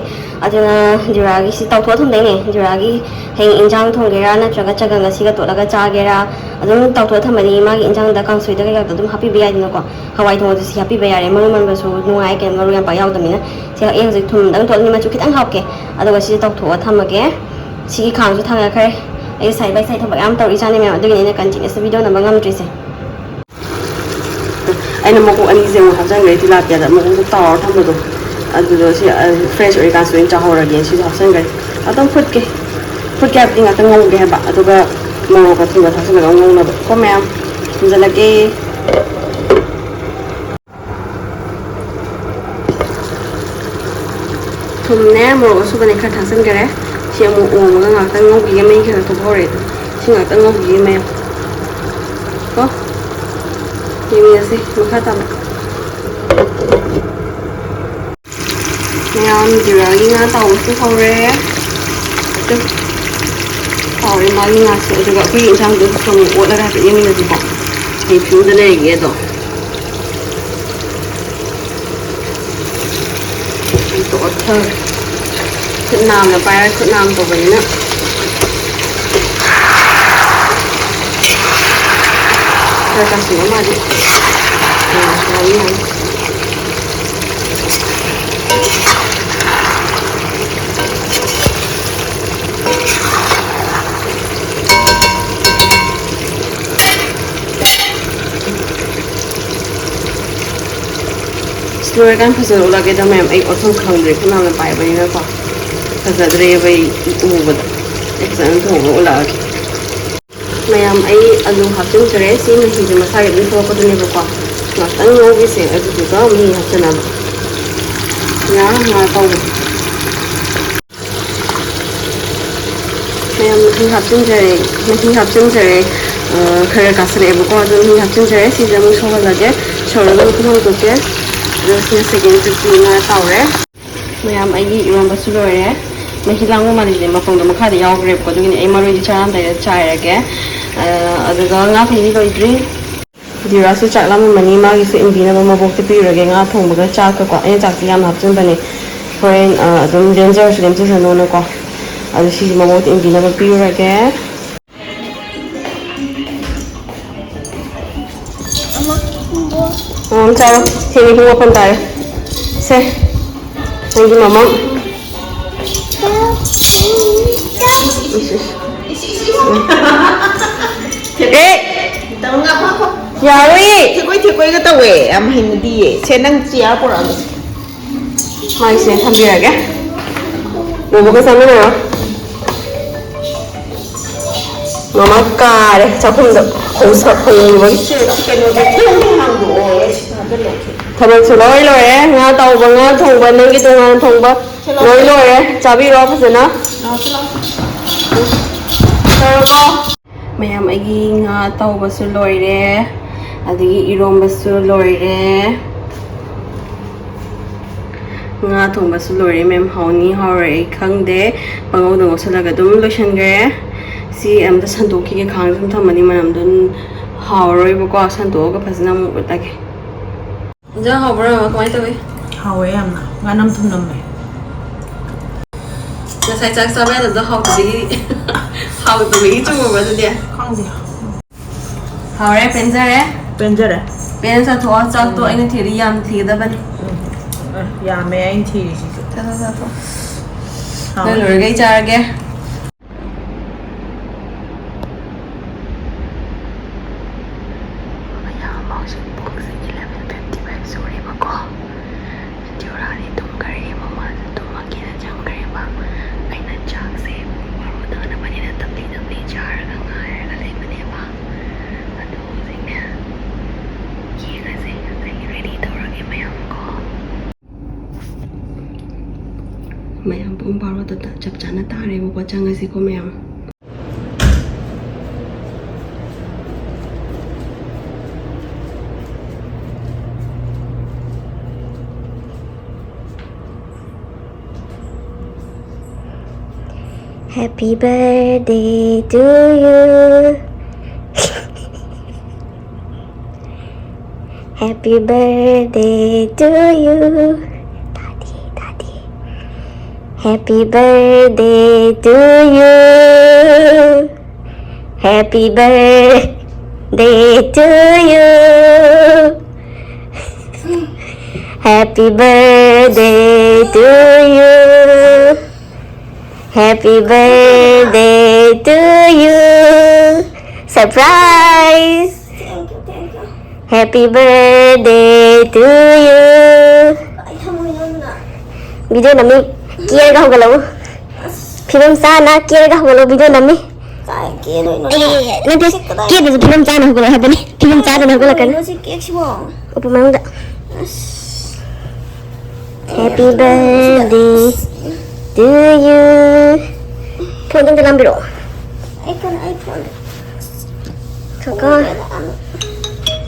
ꯑꯗꯨꯅ ꯖꯤꯔꯥꯒꯤꯁꯤ ꯇꯥꯎꯊꯣꯛꯑ ꯊꯝꯗꯣꯏꯅꯦ꯫ ꯖꯤꯔꯥꯒꯤ ꯍꯌꯦꯡ ꯏꯟꯁꯥꯡ ꯊꯣꯡꯒꯦꯔꯥ ꯅꯠꯇ꯭ꯔꯒ ꯆꯒꯪ ꯑꯁꯤꯒ ꯇꯣꯠꯂꯒ ꯆꯥꯒꯦꯔꯥ, ꯑꯗꯨꯝ ꯇꯥꯎꯊꯣꯛꯑ ꯊꯝꯃꯅꯤ꯫ ꯃꯥꯒꯤ ꯏꯟꯁꯥꯡꯗ ꯀꯥꯡꯁꯣꯏꯗ ꯀꯩꯀꯥꯗ ꯑꯗꯨꯝ ꯍꯥꯞꯄꯤꯕ ꯌꯥꯏꯗꯅꯀꯣ꯫ ꯍꯋꯥꯏ ꯊꯣꯡꯕꯗꯁꯨ ꯁꯤ ꯍꯥꯞꯄꯤꯕ ꯌꯥꯔꯦ꯫ ꯃꯔꯨ ꯃꯟꯕꯁꯨ ꯅꯨꯡꯉꯥꯏ, ꯀꯩꯅꯣ, ꯃꯔꯨ ꯌꯥꯝ ꯄꯥꯛ ꯌꯥꯎꯗꯕꯅꯤꯅ꯫ ꯁꯤ ꯑꯩ ꯍꯧꯖꯤꯛ ꯊꯨꯝꯗꯪ ꯇꯣꯠꯂꯅꯤ, ꯃꯆꯨ ꯈꯤꯇꯪ ꯍꯥꯞꯀꯦ꯫ ꯑꯗꯨꯒ ꯁꯤꯁꯦ ꯇꯧꯊꯣꯛꯑ ꯊꯝꯃꯒꯦ꯫ ꯁꯤꯒꯤ ꯈꯥꯡꯁꯨ ꯊꯥꯡꯒꯠꯈ꯭ꯔꯦ꯫ ꯑꯩ side by side ꯊꯕꯛ ꯌꯥꯝ ꯇꯧꯔꯤꯖꯥꯠꯅꯤ ꯃꯌꯥꯝ, ꯑꯗꯨꯒꯤꯅꯤ ꯑꯩꯅ continuously video ꯅꯝꯕ ꯉꯝꯗ꯭ꯔꯤꯁꯦ꯫ ꯑꯩꯅ ꯃꯀꯣꯛ ꯑꯅꯤꯁꯦ ꯑꯃꯨꯛ ꯍꯥꯞꯆꯟꯈ꯭ꯔꯦ ꯇꯤꯂꯥꯄꯤꯌꯥꯗ, ꯃꯀꯣꯛꯇꯣ ꯇꯥꯎꯔ ꯊꯝꯕꯗꯣ꯫ ꯑꯗꯨꯗꯣ ꯁꯤ, ꯑ, fresh ꯑꯣꯏꯔꯤꯀꯥꯟꯁꯤꯗ ꯑꯣꯏꯅ ꯆꯥꯍꯧꯔꯒꯦ꯫ ꯁꯤꯁꯨ ꯍꯥꯞꯆꯟꯈ꯭ꯔꯦ꯫ ꯉꯥꯛꯇꯪ ꯐꯨꯠꯀꯦ꯫ ꯐꯨꯠꯀꯦ ꯍꯥꯏꯕꯗꯤ ꯉꯥꯛꯇꯪ ꯉꯧꯒꯦ ꯍꯥꯏꯕ꯫ ꯑꯗꯨꯒ ꯃꯣꯔꯣꯛꯀ ꯊꯨꯝꯒ ꯊꯥꯛꯆꯜꯂꯒ ꯑꯃꯨꯛ ꯉꯧꯅꯕ꯫ ꯀꯣ ꯃꯌꯥꯝ, ꯊꯝꯖꯜꯂꯒꯦ꯫ ꯊꯨꯝꯅꯦ, ꯃꯣꯔꯣꯛ ꯑꯁꯨꯕꯅꯦ ꯈꯔ ꯊꯥꯛꯆꯟꯈꯔꯦ꯫ ꯁꯤ ꯑꯃꯨꯛ ꯑꯣꯝꯃꯒ ꯉꯥꯛꯇꯪ ꯉꯧꯈꯤꯒꯦ꯫ ꯃꯩ ꯈꯔ ꯊꯣꯛꯍꯧꯔꯦ꯫ ꯁꯤ ꯉꯥꯛꯇꯪ ꯉꯧꯈꯤꯒꯦ ꯃꯌꯥꯝ꯫ ꯀꯣ? ꯌꯦꯡꯃꯤꯟꯅꯁꯤ ꯃꯈꯥ ꯇꯥꯕ꯫ ꯃꯌꯥꯝ ꯖꯤꯔꯥꯒꯤ ꯉꯥ ꯇꯥꯎꯕꯁꯨ ꯍꯧꯔꯦ꯫ ꯇꯨ꯫ ꯇꯥꯎꯔꯦ ꯃꯥꯒꯤ ꯉꯥꯁꯦ꯫ ꯑꯗꯨꯒ ꯑꯩꯈꯣꯏꯒꯤ ꯏꯟꯁꯥꯡꯗꯣ ꯑꯗꯨꯁꯨ ꯑꯃꯨꯛ ꯑꯣꯠꯂꯒ ꯍꯥꯏꯐꯦꯠ ꯌꯦꯡꯃꯤꯟꯅꯁꯤꯀꯣ꯫ ꯀꯩ ꯐꯤꯕꯝꯗ ꯂꯩꯔꯒꯦ ꯑꯗꯣ꯫ ꯑꯝꯇ ꯑꯣꯠꯊꯒꯦ꯫ ꯈꯨꯠ ꯅꯥꯝꯅ ꯄꯥꯏꯔꯒ ꯈꯨꯠ ꯅꯥꯝ ꯇꯧꯕꯅꯤꯅ꯫ ꯈꯔ ꯀꯥꯁꯤꯟꯕ ꯃꯥꯜꯂꯤ꯫ ꯑꯥ, ꯌꯥꯅꯤ, ꯌꯥꯅꯤ꯫ ꯂꯣꯏꯔꯀꯥꯟꯗ ꯐꯖꯅ ꯎꯠꯂꯛꯀꯦꯗ ꯃꯌꯥꯝ, ꯑꯩ ꯑꯣꯠꯐꯝ ꯈꯪꯗ꯭ꯔꯦ ꯈꯨꯠꯅꯥꯝꯅ ꯄꯥꯏꯕꯅꯤꯅꯀꯣ꯫ ꯐꯖꯗ꯭ꯔꯦꯕ ꯑꯩ ꯎꯕꯗ꯫ ꯑꯩ ꯐꯖꯅ ꯊꯣꯡꯉꯒ ꯎꯠꯂꯛꯑꯒꯦ꯫ ꯃꯌꯥꯝ, ꯑꯩ ꯑꯂꯨ ꯍꯥꯞꯆꯤꯟꯈ꯭ꯔꯦ꯫ ꯁꯤ ꯃꯍꯤꯁꯦ ꯃꯁꯥꯒꯤ ꯑꯗꯨꯝ ꯊꯣꯛꯂꯛꯄꯗꯨꯅꯦꯕꯀꯣ꯫ ꯉꯥꯛꯇꯪ ꯉꯧꯈꯤꯁꯦ, ꯑꯗꯨꯗꯨꯒ ꯃꯍꯤ ꯍꯥꯞꯆꯤꯟꯅꯕ꯫ ꯉꯥ ꯉꯥ ꯇꯧꯕ꯫ ꯃꯌꯥꯝ, ꯃꯍꯤ ꯍꯥꯞꯆꯤꯟꯖꯔꯦ꯫ ꯃꯍꯤ ꯍꯥꯞꯆꯤꯟꯖꯔꯦ꯫ ꯑ, ꯈꯔ ꯀꯥꯁꯤꯜꯂꯛꯑꯦꯕꯀꯣ, ꯑꯗꯨ ꯃꯍꯤ ꯍꯥꯞꯆꯤꯟꯖꯔꯦ꯫ ꯁꯤꯁꯦ ꯑꯃꯨꯛ ꯁꯧꯍꯜꯂꯒꯦ꯫ ꯁꯧꯔꯒ ꯑꯃꯨꯛ ꯍꯥꯡꯗꯣꯛꯀꯦ꯫ ꯑꯗꯣ ꯁꯤꯅ second tripꯇꯤ ꯉꯥ ꯇꯥꯎꯔꯦ꯫ ꯃꯌꯥꯝ, ꯑꯩꯒꯤ ꯏꯔꯣꯟꯕꯁꯨ ꯂꯣꯏꯔꯦ꯫ ꯃꯍꯤ ꯂꯥꯡꯕ ꯃꯥꯜꯂꯤꯁꯦ, ꯃꯄꯪꯗꯣ ꯃꯈꯥꯗ ꯌꯥꯎꯈ꯭ꯔꯦꯕꯀꯣ, ꯑꯗꯨꯒꯤꯅꯦ ꯑꯩ ꯃꯔꯣꯏꯗꯤ ꯆꯥꯔꯝꯗꯥꯏꯗ ꯆꯥꯏꯔꯒꯦ꯫ ꯑ, ꯑꯗꯨꯒ ꯉꯥ ꯊꯣꯡꯕꯗꯤ ꯂꯣꯏꯗ꯭ꯔꯤ꯫ ꯗꯤꯔꯥꯁꯨ ꯆꯥꯛ ꯂꯥꯝꯃꯝꯃꯅꯤ, ꯃꯥꯒꯤꯁꯨ ꯏꯟꯕꯤꯅꯕ ꯃꯕꯣꯛꯇ ꯄꯤꯔꯨꯔꯒꯦ꯫ ꯉꯥ ꯊꯣꯡꯕꯒ ꯆꯥꯛꯀꯀꯣ, ꯑꯩꯅ ꯆꯥꯛꯁꯤ ꯌꯥꯝ ꯍꯥꯞꯆꯤꯟꯕꯅꯦ, ꯍꯣꯔꯦꯟ, ꯑ, ꯑꯗꯨꯝ ꯂꯦꯝꯖꯔꯁꯨ ꯂꯦꯝꯖꯁꯅꯣꯅꯀꯣ꯫ ꯑꯗꯨ ꯁꯤꯁꯤ ꯃꯕꯣꯛꯇ ꯏꯟꯕꯤꯅꯕ ꯄꯤꯔꯨꯔꯒꯦ꯫ ꯑꯃ ꯆꯥꯔꯣ꯫ ꯊꯦꯡꯉꯦ, ꯄꯨꯡ ꯃꯥꯄꯟ ꯇꯥꯔꯦ꯫ ꯁꯦ, ꯅꯪꯒꯤ ꯃꯃꯥ꯫ ꯏꯁ, ꯏꯁ꯫ ꯑꯦ! ꯌꯥꯔꯣꯏꯌꯦ꯫ ꯊꯦꯛꯀꯣꯏ ꯊꯦꯛꯀꯣꯏꯒ ꯇꯧꯋꯦ, ꯌꯥꯝ ꯍꯩꯅꯗꯤꯌꯦ꯫ ꯁꯦ, ꯅꯪ ꯆꯤꯌꯥꯔ ꯄꯨꯔꯛꯑꯒꯦ꯫ ꯃꯥꯒꯤꯁꯦ ꯊꯝꯕꯤꯔꯒꯦ꯫ ꯕꯣꯕꯣꯒ ꯆꯥꯃꯤꯟꯅꯔꯣ꯫ ꯃꯃꯥ ꯀꯥꯔꯦ ꯆꯥꯛꯈꯨꯝꯗ ꯍꯧꯁ-, ꯍꯧꯔꯨꯕꯒꯤ꯫ ꯊꯕꯛꯁꯨ ꯂꯣꯏ ꯂꯣꯏꯔꯦ꯫ ꯉꯥ ꯇꯥꯎꯕ, ꯉꯥ ꯊꯣꯡꯕ, ꯅꯪꯒꯤ ꯇꯣꯉꯥꯟ ꯊꯣꯡꯕ, ꯂꯣꯏ ꯂꯣꯏꯔꯦ꯫ ꯆꯥꯕꯤꯔꯣ ꯐꯖꯅ꯫ ꯂꯧꯔꯣꯀꯣ꯫ ꯃꯌꯥꯝ, ꯑꯩꯒꯤ ꯉꯥ ꯇꯥꯎꯕꯁꯨ ꯂꯣꯏꯔꯦ, ꯑꯗꯒꯤ ꯏꯔꯣꯝꯕꯁꯨ ꯂꯣꯏꯔꯦ꯫ ꯉꯥ ꯊꯣꯡꯕꯁꯨ ꯂꯣꯏꯔꯦ ꯃꯦꯝ꯫ ꯍꯥꯎꯅꯤ ꯍꯥꯎꯔꯣꯏ ꯑꯩ ꯈꯪꯗꯦ, ꯄꯉꯧꯗ ꯉꯧꯁꯜꯂꯒ ꯑꯗꯨꯝ ꯂꯣꯏꯁꯟꯈ꯭ꯔꯦ꯫ ꯁꯤ ꯑꯝꯇ ꯁꯟꯗꯣꯛꯈꯤꯒꯦ, ꯈꯥꯡꯗ ꯁꯨꯝ ꯊꯝꯃꯗꯤ ꯃꯅꯝꯗꯣ ꯍꯥꯎꯔꯔꯣꯏꯕꯀꯣ꯫ ꯁꯟꯗꯣꯛꯑꯒ ꯐꯖꯅ ꯑꯃꯨꯛ ꯎꯠꯂꯒꯦ꯫ ꯏꯟꯖꯥꯡ ꯍꯥꯎꯕ꯭ꯔꯥ ꯃꯃꯥ? ꯀꯃꯥꯏꯅ ꯇꯧꯏ? ꯍꯥꯎꯋꯦ ꯌꯥꯝꯅ, ꯉꯥꯅꯝ ꯊꯨꯝ ꯅꯝꯃꯦ꯫ ꯉꯁꯥꯏ ꯆꯥꯛ ꯆꯥꯕ ꯌꯥꯗꯕꯗꯣ ꯍꯥꯎꯇꯕꯒꯤ, ꯍꯥꯎꯇꯕꯒꯤ ꯆꯨꯝꯃꯕ꯭ꯔꯥ ꯑꯗꯨꯗꯤ? ꯈꯪꯗꯦ꯫ ꯍꯥꯎꯔꯦ, ꯄꯦꯟꯖꯔꯦ꯫ ꯄꯦꯟꯖꯔꯦ꯫ ꯄꯦꯟꯅ ꯆꯥꯊꯣꯛꯑꯣ꯫ ꯆꯥꯛꯇꯣ ꯎꯝ꯫ ꯑꯩꯅ ꯊꯤꯔꯗꯤ ꯌꯥꯝ ꯊꯤꯒꯗꯕꯅꯤ꯫ ꯎꯝ꯫ ꯑ, ꯌꯥꯝꯃꯦ ꯑꯩꯅ ꯊꯤꯔꯤꯁꯤꯁꯨ꯫ ꯆꯥꯊꯣꯛ, ꯆꯥꯊꯣꯛ꯫ ꯍꯥꯎꯔꯦ꯫ ꯅꯣꯏ ꯂꯣꯏꯔꯒ ꯑꯩ ꯆꯥꯔꯒꯦ꯫ ꯃꯌꯥꯝ, ꯍꯧꯖꯤꯛ ꯄꯨꯡꯁꯦ eleven fifty five ꯁꯨꯔꯦꯕꯀꯣ꯫ ꯖꯤꯌꯣꯔꯥꯗꯤ ꯇꯨꯝꯈꯔꯦ, ꯃꯃꯥꯁꯨ ꯇꯨꯝꯃꯒꯦꯅ ꯆꯪꯈ꯭ꯔꯦꯕ꯫ ꯑꯩꯅ ꯆꯥꯛꯁꯦ ꯄꯨꯡ ꯕꯥꯔꯣ ꯇꯥꯅꯕꯅꯤꯅ ꯇꯞꯂꯤ ꯇꯞꯂꯤ ꯆꯥꯔꯒ ꯉꯥꯏꯔꯒ ꯂꯩꯕꯅꯦꯕ꯫ ꯑꯗꯣ ꯍꯧꯖꯤꯛꯅꯦ ꯌꯦꯡꯉꯁꯦ, ꯑꯩ ꯔꯦꯗꯤ ꯇꯧꯔꯒꯦ ꯃꯌꯥꯝ ꯀꯣ꯫ ꯃꯌꯥꯝ, ꯄꯨꯡ ꯕꯥꯔꯣꯗ ꯆꯞ ꯆꯥꯅ ꯇꯥꯔꯦꯕꯀꯣ, ꯆꯪꯉꯁꯤꯀꯣ ꯃꯌꯥꯝ꯫ Happy birthday to you. Happy birthday to you. ꯇꯥꯗꯦ, ꯇꯥꯗꯦ꯫ Happy birthday to you. Happy birthday to you. Happy birthday to you. Happy birthday to you. Surprise. Thank you, thank you. Happy birthday to you. ꯀꯥꯏ ꯊꯝꯃꯣꯏꯅꯣ ꯑꯗꯨꯅ? Video ꯅꯝꯃꯤ꯫ ꯀꯦꯔꯒ ꯍꯧꯒꯠꯂꯛꯎ꯫ ꯑꯁ꯫ ꯐꯤꯕꯝ ꯆꯥꯅ ꯀꯦꯔꯒ ꯍꯧꯒꯠꯂꯛꯎ, video ꯅꯝꯃꯤ꯫ ꯀꯥꯏ ꯀꯦꯗꯣꯏꯅꯣ? ꯑꯦ, ꯅꯠꯇꯦ, ꯁꯤ ꯀꯗꯥꯏ? ꯀꯦꯗ꯭ꯔꯁꯨ ꯐꯤꯕꯝ ꯆꯥꯅ ꯍꯧꯒꯠꯂꯛꯑꯣ ꯍꯥꯏꯕꯅꯤ꯫ ꯐꯤꯕꯝ ꯆꯥꯗꯅ ꯍꯧꯒꯠꯂꯛꯀꯅꯤ꯫ ꯀꯩꯅꯣ ꯁꯤ cake ꯁꯤꯕꯣ? ꯎꯄꯨ ꯃꯅꯨꯡꯗ꯫ ꯑꯁ꯫ Happy birthday to you. Phone ꯑꯝꯇ ꯂꯥꯝꯕꯤꯔꯛꯑꯣ꯫ ꯑꯩ ꯀꯩꯅꯣ, ꯑꯩ phone ꯀꯣ꯫ ꯈꯪꯗꯦꯗ, ꯑꯃ꯫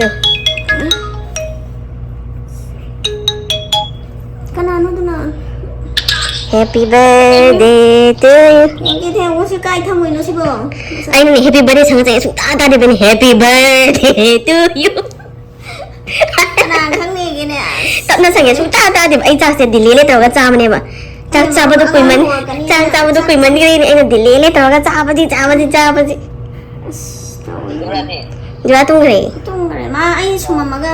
ꯌꯥ꯫ ꯀꯅꯥꯅꯣ ꯑꯗꯨꯅ? Happy birthday to you. ꯊꯦꯡꯒꯦ ꯊꯦꯡꯉꯣ, ꯁꯤ ꯀꯥꯏ ꯊꯝꯃꯣꯏꯅꯣ ꯁꯤꯕꯣ? ꯑꯩꯅꯅꯦ happy birthday ꯁꯪꯉꯁꯦ ꯁꯨꯡꯇꯥ ꯇꯥꯗꯦꯕꯅꯦ꯫ Happy birthday to you. ꯀꯅꯥ ꯈꯪꯅꯤꯒꯦꯅꯦ? ꯇꯞꯅ ꯁꯪꯉꯦ ꯁꯨꯡꯇꯥ ꯇꯥꯗꯦꯕ꯫ ꯑꯩ ꯆꯥꯛꯁꯦ delay ꯂꯩ ꯇꯧꯔꯒ ꯆꯥꯕꯅꯦꯕ꯫ ꯆꯥꯛ ꯆꯥꯕꯗꯣ ꯑꯉꯥꯡ ꯀꯨꯏꯃꯟ-, ꯍꯧꯔꯛꯀꯅꯤ, ꯆꯥꯛ ꯆꯥꯕꯗꯣ ꯆꯥꯛ ꯀꯨꯏꯃꯟꯈ꯭ꯔꯦꯅꯦ꯫ ꯑꯩꯅ delay ꯂꯩ ꯇꯧꯔꯒ ꯆꯥꯕꯗꯤ, ꯆꯥꯕꯗꯤ, ꯆꯥꯕꯗꯤ꯫ ꯑꯁ, ꯇꯧꯔꯦ꯫ ꯖꯨꯔꯥ ꯇꯨꯝꯈ꯭ꯔꯦ꯫ ꯇꯨꯝꯈ꯭ꯔꯦ꯫ ꯃꯥ ꯑꯩꯅ ꯁꯨꯝꯃꯝꯃꯒ,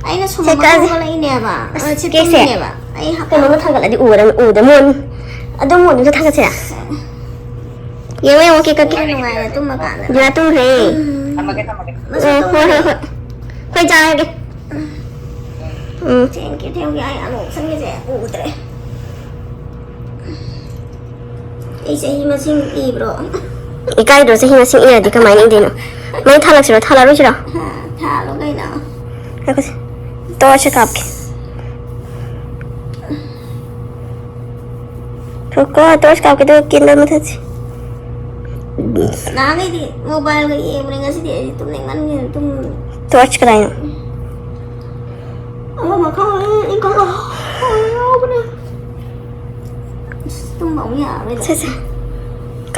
ꯑꯩꯅ ꯁꯦ ꯁꯨꯝꯃꯝꯃꯒ ꯀꯥꯁꯦ꯫ ꯍꯧꯒꯠꯂꯛꯏꯅꯦꯕ꯫ ꯑꯁ, ꯑ, ꯁꯤ ꯀꯦꯛꯁꯦ ꯇꯨꯝꯃꯤꯅꯦꯕ꯫ ꯑꯩ ꯍꯥꯞꯄ-, ꯀꯩꯅꯣꯝꯃ ꯊꯥꯡꯒꯠꯂꯗꯤ ꯎꯔ-, ꯎꯗ ꯃꯣꯟ-, ꯑꯗꯨꯝ ꯃꯣꯟꯗ ꯊꯥꯡꯒꯠꯁꯤꯔꯥ? ꯌꯦꯡꯉꯣ, ꯌꯦꯡꯉꯣ, ꯀꯦꯛ ꯀꯛꯀꯦ꯫ ꯅꯨꯡꯉꯥꯏꯅ ꯇꯨꯝꯃꯀꯥꯟꯗ꯫ ꯖꯨꯔꯥ ꯇꯨꯝꯈ꯭ꯔꯦ꯫ ꯎꯝ꯫ ꯊꯝꯃꯒꯦ, ꯊꯝꯃꯒꯦ꯫ ꯃꯁꯤ ꯑ, ꯍꯣꯏ, ꯍꯣꯏ, ꯇꯨꯝꯈ꯭ꯔꯦ꯫ ꯍꯣꯏ꯫ ꯑꯩꯈꯣꯏ ꯆꯥꯔꯒꯦ꯫ ꯎꯝ꯫ Thank you, thank you. ꯑꯩ ꯑꯃꯨꯛ ꯁꯪꯒꯤꯁꯦ ꯎꯗ꯭ꯔꯦ꯫ ꯑꯩ ꯆꯍꯤ ꯃꯁꯤꯡ ꯏꯕ꯭ꯔꯣ? ꯏꯀꯥꯏꯗ꯭ꯔꯣ? ꯆꯍꯤ ꯃꯁꯤꯡ ꯏꯔꯗꯤ ꯀꯃꯥꯏꯅ ꯏꯗꯣꯏꯅꯣ? ꯃꯩ ꯊꯥꯜꯂꯛꯁꯤꯔꯣ? ꯊꯥꯜꯂꯛꯑꯔꯣꯏꯁꯤꯔꯣ? ꯍꯥ, ꯊꯥꯜꯂꯣ ꯀꯩꯅꯣ꯫ ꯉꯥꯏꯈꯣꯁꯦ꯫ Torch ꯀꯥꯞꯀꯦ꯫ ꯉꯥꯏꯈꯣꯀꯣ, torch ꯀꯥꯞꯀꯦ, ꯑꯗꯨꯒ candle ꯃꯨꯊꯠꯁꯤ꯫ ꯅꯍꯥꯟꯈꯩꯗꯤ mobileꯒ ꯌꯦꯡꯕꯅꯦ, ꯉꯁꯤꯗꯤ ꯑꯩꯗꯤ ꯇꯨꯝꯅꯤꯡꯃꯟꯒꯤꯗꯅ ꯇꯨꯝ-, Torch ꯀꯗꯥꯏꯅꯣ? ꯑꯃ ꯃꯈꯥ ꯑꯣꯏꯔꯦ, ꯑꯩ ꯈꯪꯉꯦ꯫ ꯑꯣꯏꯔꯦ, ꯌꯥꯎꯕꯅꯦ꯫ ꯑꯁ, ꯇꯨꯝꯕ ꯑꯃꯨꯛ ꯌꯥꯔꯔꯣꯏꯗ꯫ ꯁꯦ, ꯁꯦ꯫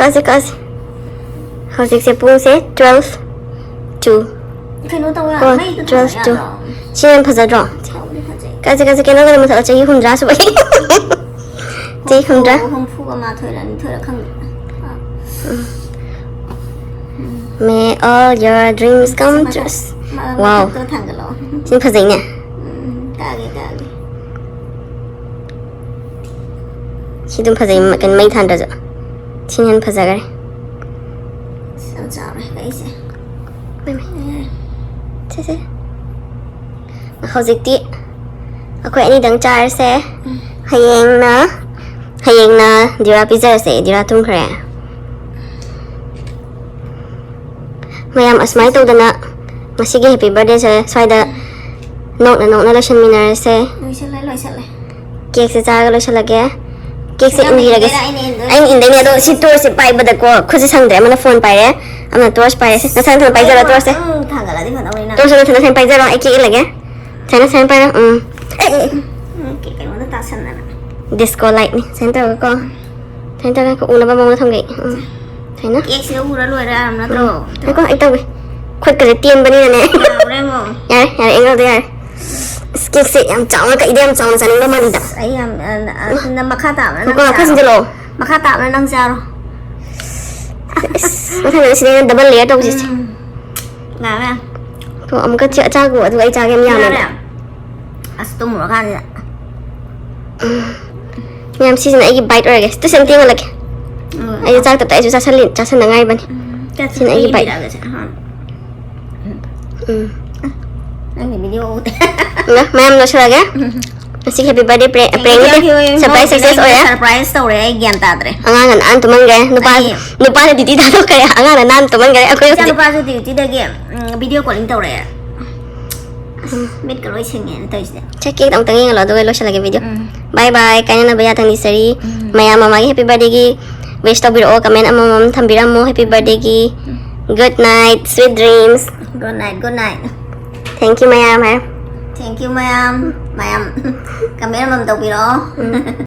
ꯀꯛꯑꯁꯦ, ꯀꯛꯑꯁꯦ꯫ ꯍꯧꯖꯤꯛꯁꯦ ꯄꯨꯡꯁꯦ twelve two꯫ ꯀꯩꯅꯣ ꯇꯧ ꯀꯣ, ꯌꯥꯗ꯭ꯔꯣ? ꯃꯩꯗꯣ ꯊꯥꯟ twelve two꯫ ꯌꯥꯗ꯭ꯔꯣ? ꯁꯤꯅ ꯍꯦꯟꯅ ꯐꯖꯗ꯭ꯔꯣ? ꯇꯧꯕꯗꯤ ꯐꯖꯩ꯫ ꯀꯛꯑꯁꯦ, ꯀꯛꯑꯁꯦ꯫ ꯀꯦꯟꯗꯜꯒꯗꯣ ꯃꯨꯊꯠꯂꯣ, ꯆꯍꯤ ꯍꯨꯝꯗ꯭ꯔꯥ ꯁꯨꯕꯒꯤ꯫ ꯆꯍꯤ ꯍꯨꯝꯗ꯭ꯔꯥ꯫ ꯍꯨꯝꯐꯨꯒ ꯃꯥꯊꯣꯏꯔ ꯅꯤꯊꯣꯏꯔ ꯈꯪꯗꯦ꯫ May all your dreams come true. ꯃ- Wow. ꯃꯊꯛꯇ ꯊꯥꯡꯒꯠꯂꯛꯑꯣ꯫ ꯁꯤꯅ ꯐꯖꯩꯅꯦ꯫ ꯎꯝ, ꯀꯛꯑꯒꯦ, ꯀꯛꯑꯒꯦ꯫ ꯁꯤ ꯑꯗꯨꯝ ꯐꯖꯩ, ꯀꯩꯅꯣ, ꯃꯩ ꯊꯥꯟꯗ꯭ꯔꯁꯨ꯫ ꯁꯤꯅ ꯍꯦꯟꯅ ꯐꯖꯈ꯭ꯔꯦ꯫ ꯑꯁ, ꯌꯥꯝ ꯆꯥꯎꯔꯦ ꯀꯛꯏꯁꯦ꯫ ꯃꯩ, ꯃꯩ꯫ ꯁꯦ, ꯁꯦ꯫ ꯍꯧꯖꯤꯛꯇꯤ ꯑꯩꯈꯣꯏ ꯑꯅꯤꯗꯪ ꯆꯥꯔꯁꯦ꯫ ꯍꯌꯦꯡꯅ, ꯍꯌꯦꯡꯅ ꯗꯤꯔꯥ ꯄꯤꯖꯔꯁꯦ꯫ ꯗꯤꯔꯥ ꯇꯨꯝꯈ꯭ꯔꯦ꯫ ꯃꯌꯥꯝ, ꯑꯁꯨꯃꯥꯏꯅ ꯇꯧꯗꯅ ꯉꯁꯤꯒꯤ happy birthdayꯁꯦ ꯁ꯭ꯋꯥꯏꯗ ꯅꯣꯛꯅ ꯅꯣꯛꯅ ꯂꯣꯏꯁꯤꯟꯃꯤꯟꯅꯔꯁꯦ꯫ ꯂꯣꯏꯁꯜꯂꯦ, ꯂꯣꯏꯁꯜꯂꯦ꯫ Cakeꯁꯦ ꯆꯥꯔꯒ ꯂꯣꯏꯁꯤꯜꯂꯒꯦ꯫ Cakeꯁꯦ ꯅꯪ ꯏꯟꯕꯤꯔꯒꯦ꯫ ꯏꯟꯗꯣꯏꯔꯥ, ꯑꯩꯅ ꯏꯟꯗꯣꯏꯔꯥ? ꯑꯩꯅ ꯏꯟꯗꯣꯏꯅꯦ, ꯑꯗꯣ ꯁꯤ torchꯁꯦ ꯄꯥꯏꯕꯗꯀꯣ ꯈꯨꯠꯁꯦ ꯁꯪꯗ꯭ꯔꯦ꯫ ꯑꯃꯅ phone ꯄꯥꯏꯔꯦ, ꯑꯃꯅ torch ꯄꯥꯏꯔꯦ꯫ ꯅꯁꯥ ꯅꯊꯟ ꯄꯥꯏꯖꯔꯣ torchꯁꯦ꯫ ꯎꯝ, ꯊꯥꯡꯒꯠꯂꯗꯤ ꯐꯗꯧꯅꯤꯅ꯫ Torchꯁꯦ ꯅꯊꯟ ꯅꯊꯟ ꯄꯥꯏꯖꯔꯣ, ꯑꯩ cake ꯏꯜꯂꯒꯦ꯫ ꯁꯥꯏꯅ, ꯁꯥꯏꯅ ꯄꯥꯏꯔꯣ꯫ ꯎꯝ꯫ ꯑꯦ, ꯑꯦ, ꯑꯦ꯫ ꯎꯝ, ꯀꯦꯛ ꯀꯩꯅꯣꯗ ꯇꯥꯁꯟꯗꯅ꯫ Disco lightꯅꯤ꯫ ꯁꯥꯏꯅ ꯇꯧꯔꯒꯀꯣ꯫ ꯁꯥꯏꯅ ꯇꯧꯔꯒ ꯎꯅꯕ ꯃꯑꯣꯡꯗ ꯊꯝꯒꯦ꯫ ꯎꯝ꯫ ꯁꯥꯏꯅ꯫ Cakeꯁꯦ ꯎꯔ ꯂꯣꯏꯔꯦ ꯍꯥꯏꯕ ꯅꯠꯇ꯭ꯔꯣ? ꯉꯥꯏꯈꯣ, ꯑꯩ ꯇꯧꯒꯦ꯫ ꯈꯨꯠꯀꯁꯦ ꯇꯦꯟꯕꯅꯤꯅꯅꯦ꯫ ꯌꯥꯎꯔꯦ ꯑꯃꯨꯛ꯫ ꯌꯥꯔꯦ, ꯌꯥꯔꯦ, ꯑꯦꯡꯒꯜꯗꯣ ꯌꯥꯔꯦ꯫ ꯑꯁ, cakeꯁꯦ ꯌꯥꯝ ꯆꯥꯎꯅ ꯀꯛꯏꯗ, ꯌꯥꯝ ꯆꯥꯎꯅ ꯆꯥꯅꯤꯡꯕ ꯃꯥꯜꯂꯤꯗ꯫ ꯑꯩ ꯌꯥꯝ, ꯑ, ꯑ, ꯅ ꯃꯈꯥ ꯇꯥꯕꯅ ꯅꯪ ꯉꯥꯏꯈꯣ, ꯈꯔ ꯆꯥꯔꯣ꯫ ꯁꯤꯟꯖꯜꯂꯛꯑꯣ꯫ ꯃꯈꯥ ꯇꯥꯕꯅ ꯅꯪ ꯆꯥꯔꯣ꯫ ꯑꯁ, ꯃꯊꯪꯗ ꯁꯤꯗ ꯑꯩꯅ double layer ꯇꯧꯁꯤꯁꯦ꯫ ꯎꯝ꯫ ꯉꯥꯏ ꯃꯌꯥꯝ꯫ ꯀꯣ, ꯑꯃꯨꯛꯀ ꯆꯥ-, ꯆꯥꯈꯣ, ꯑꯗꯨꯒ ꯑꯩ ꯆꯥꯒꯦ ꯌꯥꯝ ꯌꯥꯝꯃꯦ꯫ ꯌꯥꯔꯦ꯫ ꯑꯁ, ꯇꯨꯝꯃꯨꯔꯀꯥꯟꯁꯤꯗ꯫ ꯃꯌꯥꯝ, ꯁꯤꯁꯤꯅ ꯑꯩꯒꯤ bite ꯑꯣꯏꯔꯒꯦ꯫ ꯁꯤꯗ ꯁꯦꯝ ꯇꯦꯡꯍꯜꯂꯛꯀꯦ꯫ ꯎꯝ꯫ ꯑꯩꯁꯨ ꯆꯥꯛ ꯇꯞꯇꯥꯏꯁꯨ ꯆꯥꯁꯜꯂꯤ-, ꯆꯥꯁꯟꯅꯉꯥꯏꯕꯅꯤ꯫ ꯎꯝ, ꯆꯠꯁꯤ, ꯁꯤꯅ ꯑꯩꯒꯤ ꯑꯩ bite꯫ ꯄꯤꯔꯛꯑꯒꯦꯁꯦ, ꯑꯍꯥꯟꯕ꯫ ꯎꯝ꯫ ꯅꯪꯒꯤ video ꯎꯗꯦ꯫ ꯃꯌꯥꯝ, ꯃꯌꯥꯝ ꯂꯣꯏꯁꯤꯜꯂꯒꯦ꯫ ꯉꯁꯤ happy birthday prank, prank ꯅꯠꯇꯦ, surprise success ꯑꯣꯏꯔꯦ꯫ Surprise ꯇꯧꯔꯦ, ꯑꯩ ꯒ꯭ꯌꯥꯟ ꯇꯥꯗ꯭ꯔꯦ꯫ ꯑꯉꯥꯡꯅ ꯅꯥꯟꯅ ꯇꯨꯝꯍꯟꯈ꯭ꯔꯦ꯫ ꯅꯨꯄꯥ, ꯑꯩ ꯅꯨꯄꯥꯅ duty ꯊꯥꯗꯣꯛꯈ꯭ꯔꯦ, ꯑꯉꯥꯡꯅ ꯅꯥꯟꯅ ꯇꯨꯝꯍꯟꯈ꯭ꯔꯦ꯫ ꯑꯩꯈꯣꯏ ꯍꯧꯖꯤꯛ ꯏꯆꯥꯅꯨꯄꯥꯁꯨ dutyꯗꯒꯤ, ꯎꯝ, video calling ꯇꯧꯔꯛꯑꯦ꯫ ꯑꯁ, ꯃꯤꯠꯀ ꯂꯣꯏ ꯁꯤꯡꯉꯦꯅ ꯇꯧꯔꯤꯁꯤꯗꯤ꯫ ꯁꯦ, cake ꯑꯃꯨꯛꯇꯪ ꯌꯦꯡꯍꯜꯂꯣ, ꯑꯗꯨꯒ ꯂꯣꯏꯁꯤꯜꯂꯒꯦ video꯫ ꯎꯝ꯫ Bye bye, ꯀꯥꯏꯅꯅꯕ ꯌꯥꯊꯪ ꯅꯤꯖꯔꯤ꯫ ꯎꯝ꯫ ꯃꯌꯥꯝ ꯃꯃꯥꯒꯤ happy birthdayꯒꯤ wish ꯇꯧꯕꯤꯔꯛꯑꯣ, comment ꯑꯃꯃꯝ ꯊꯝꯕꯤꯔꯝꯃꯣ happy birthdayꯒꯤ꯫ Good night, sweet dreams꯫ Good night, good night꯫ Thank you ꯃꯌꯥꯝ ꯍꯥꯏ꯫ Thank you ꯃꯌꯥꯝ, ꯃꯌꯥꯝ comment ꯑꯃꯃꯝ ꯇꯧꯕꯤꯔꯛꯑꯣ꯫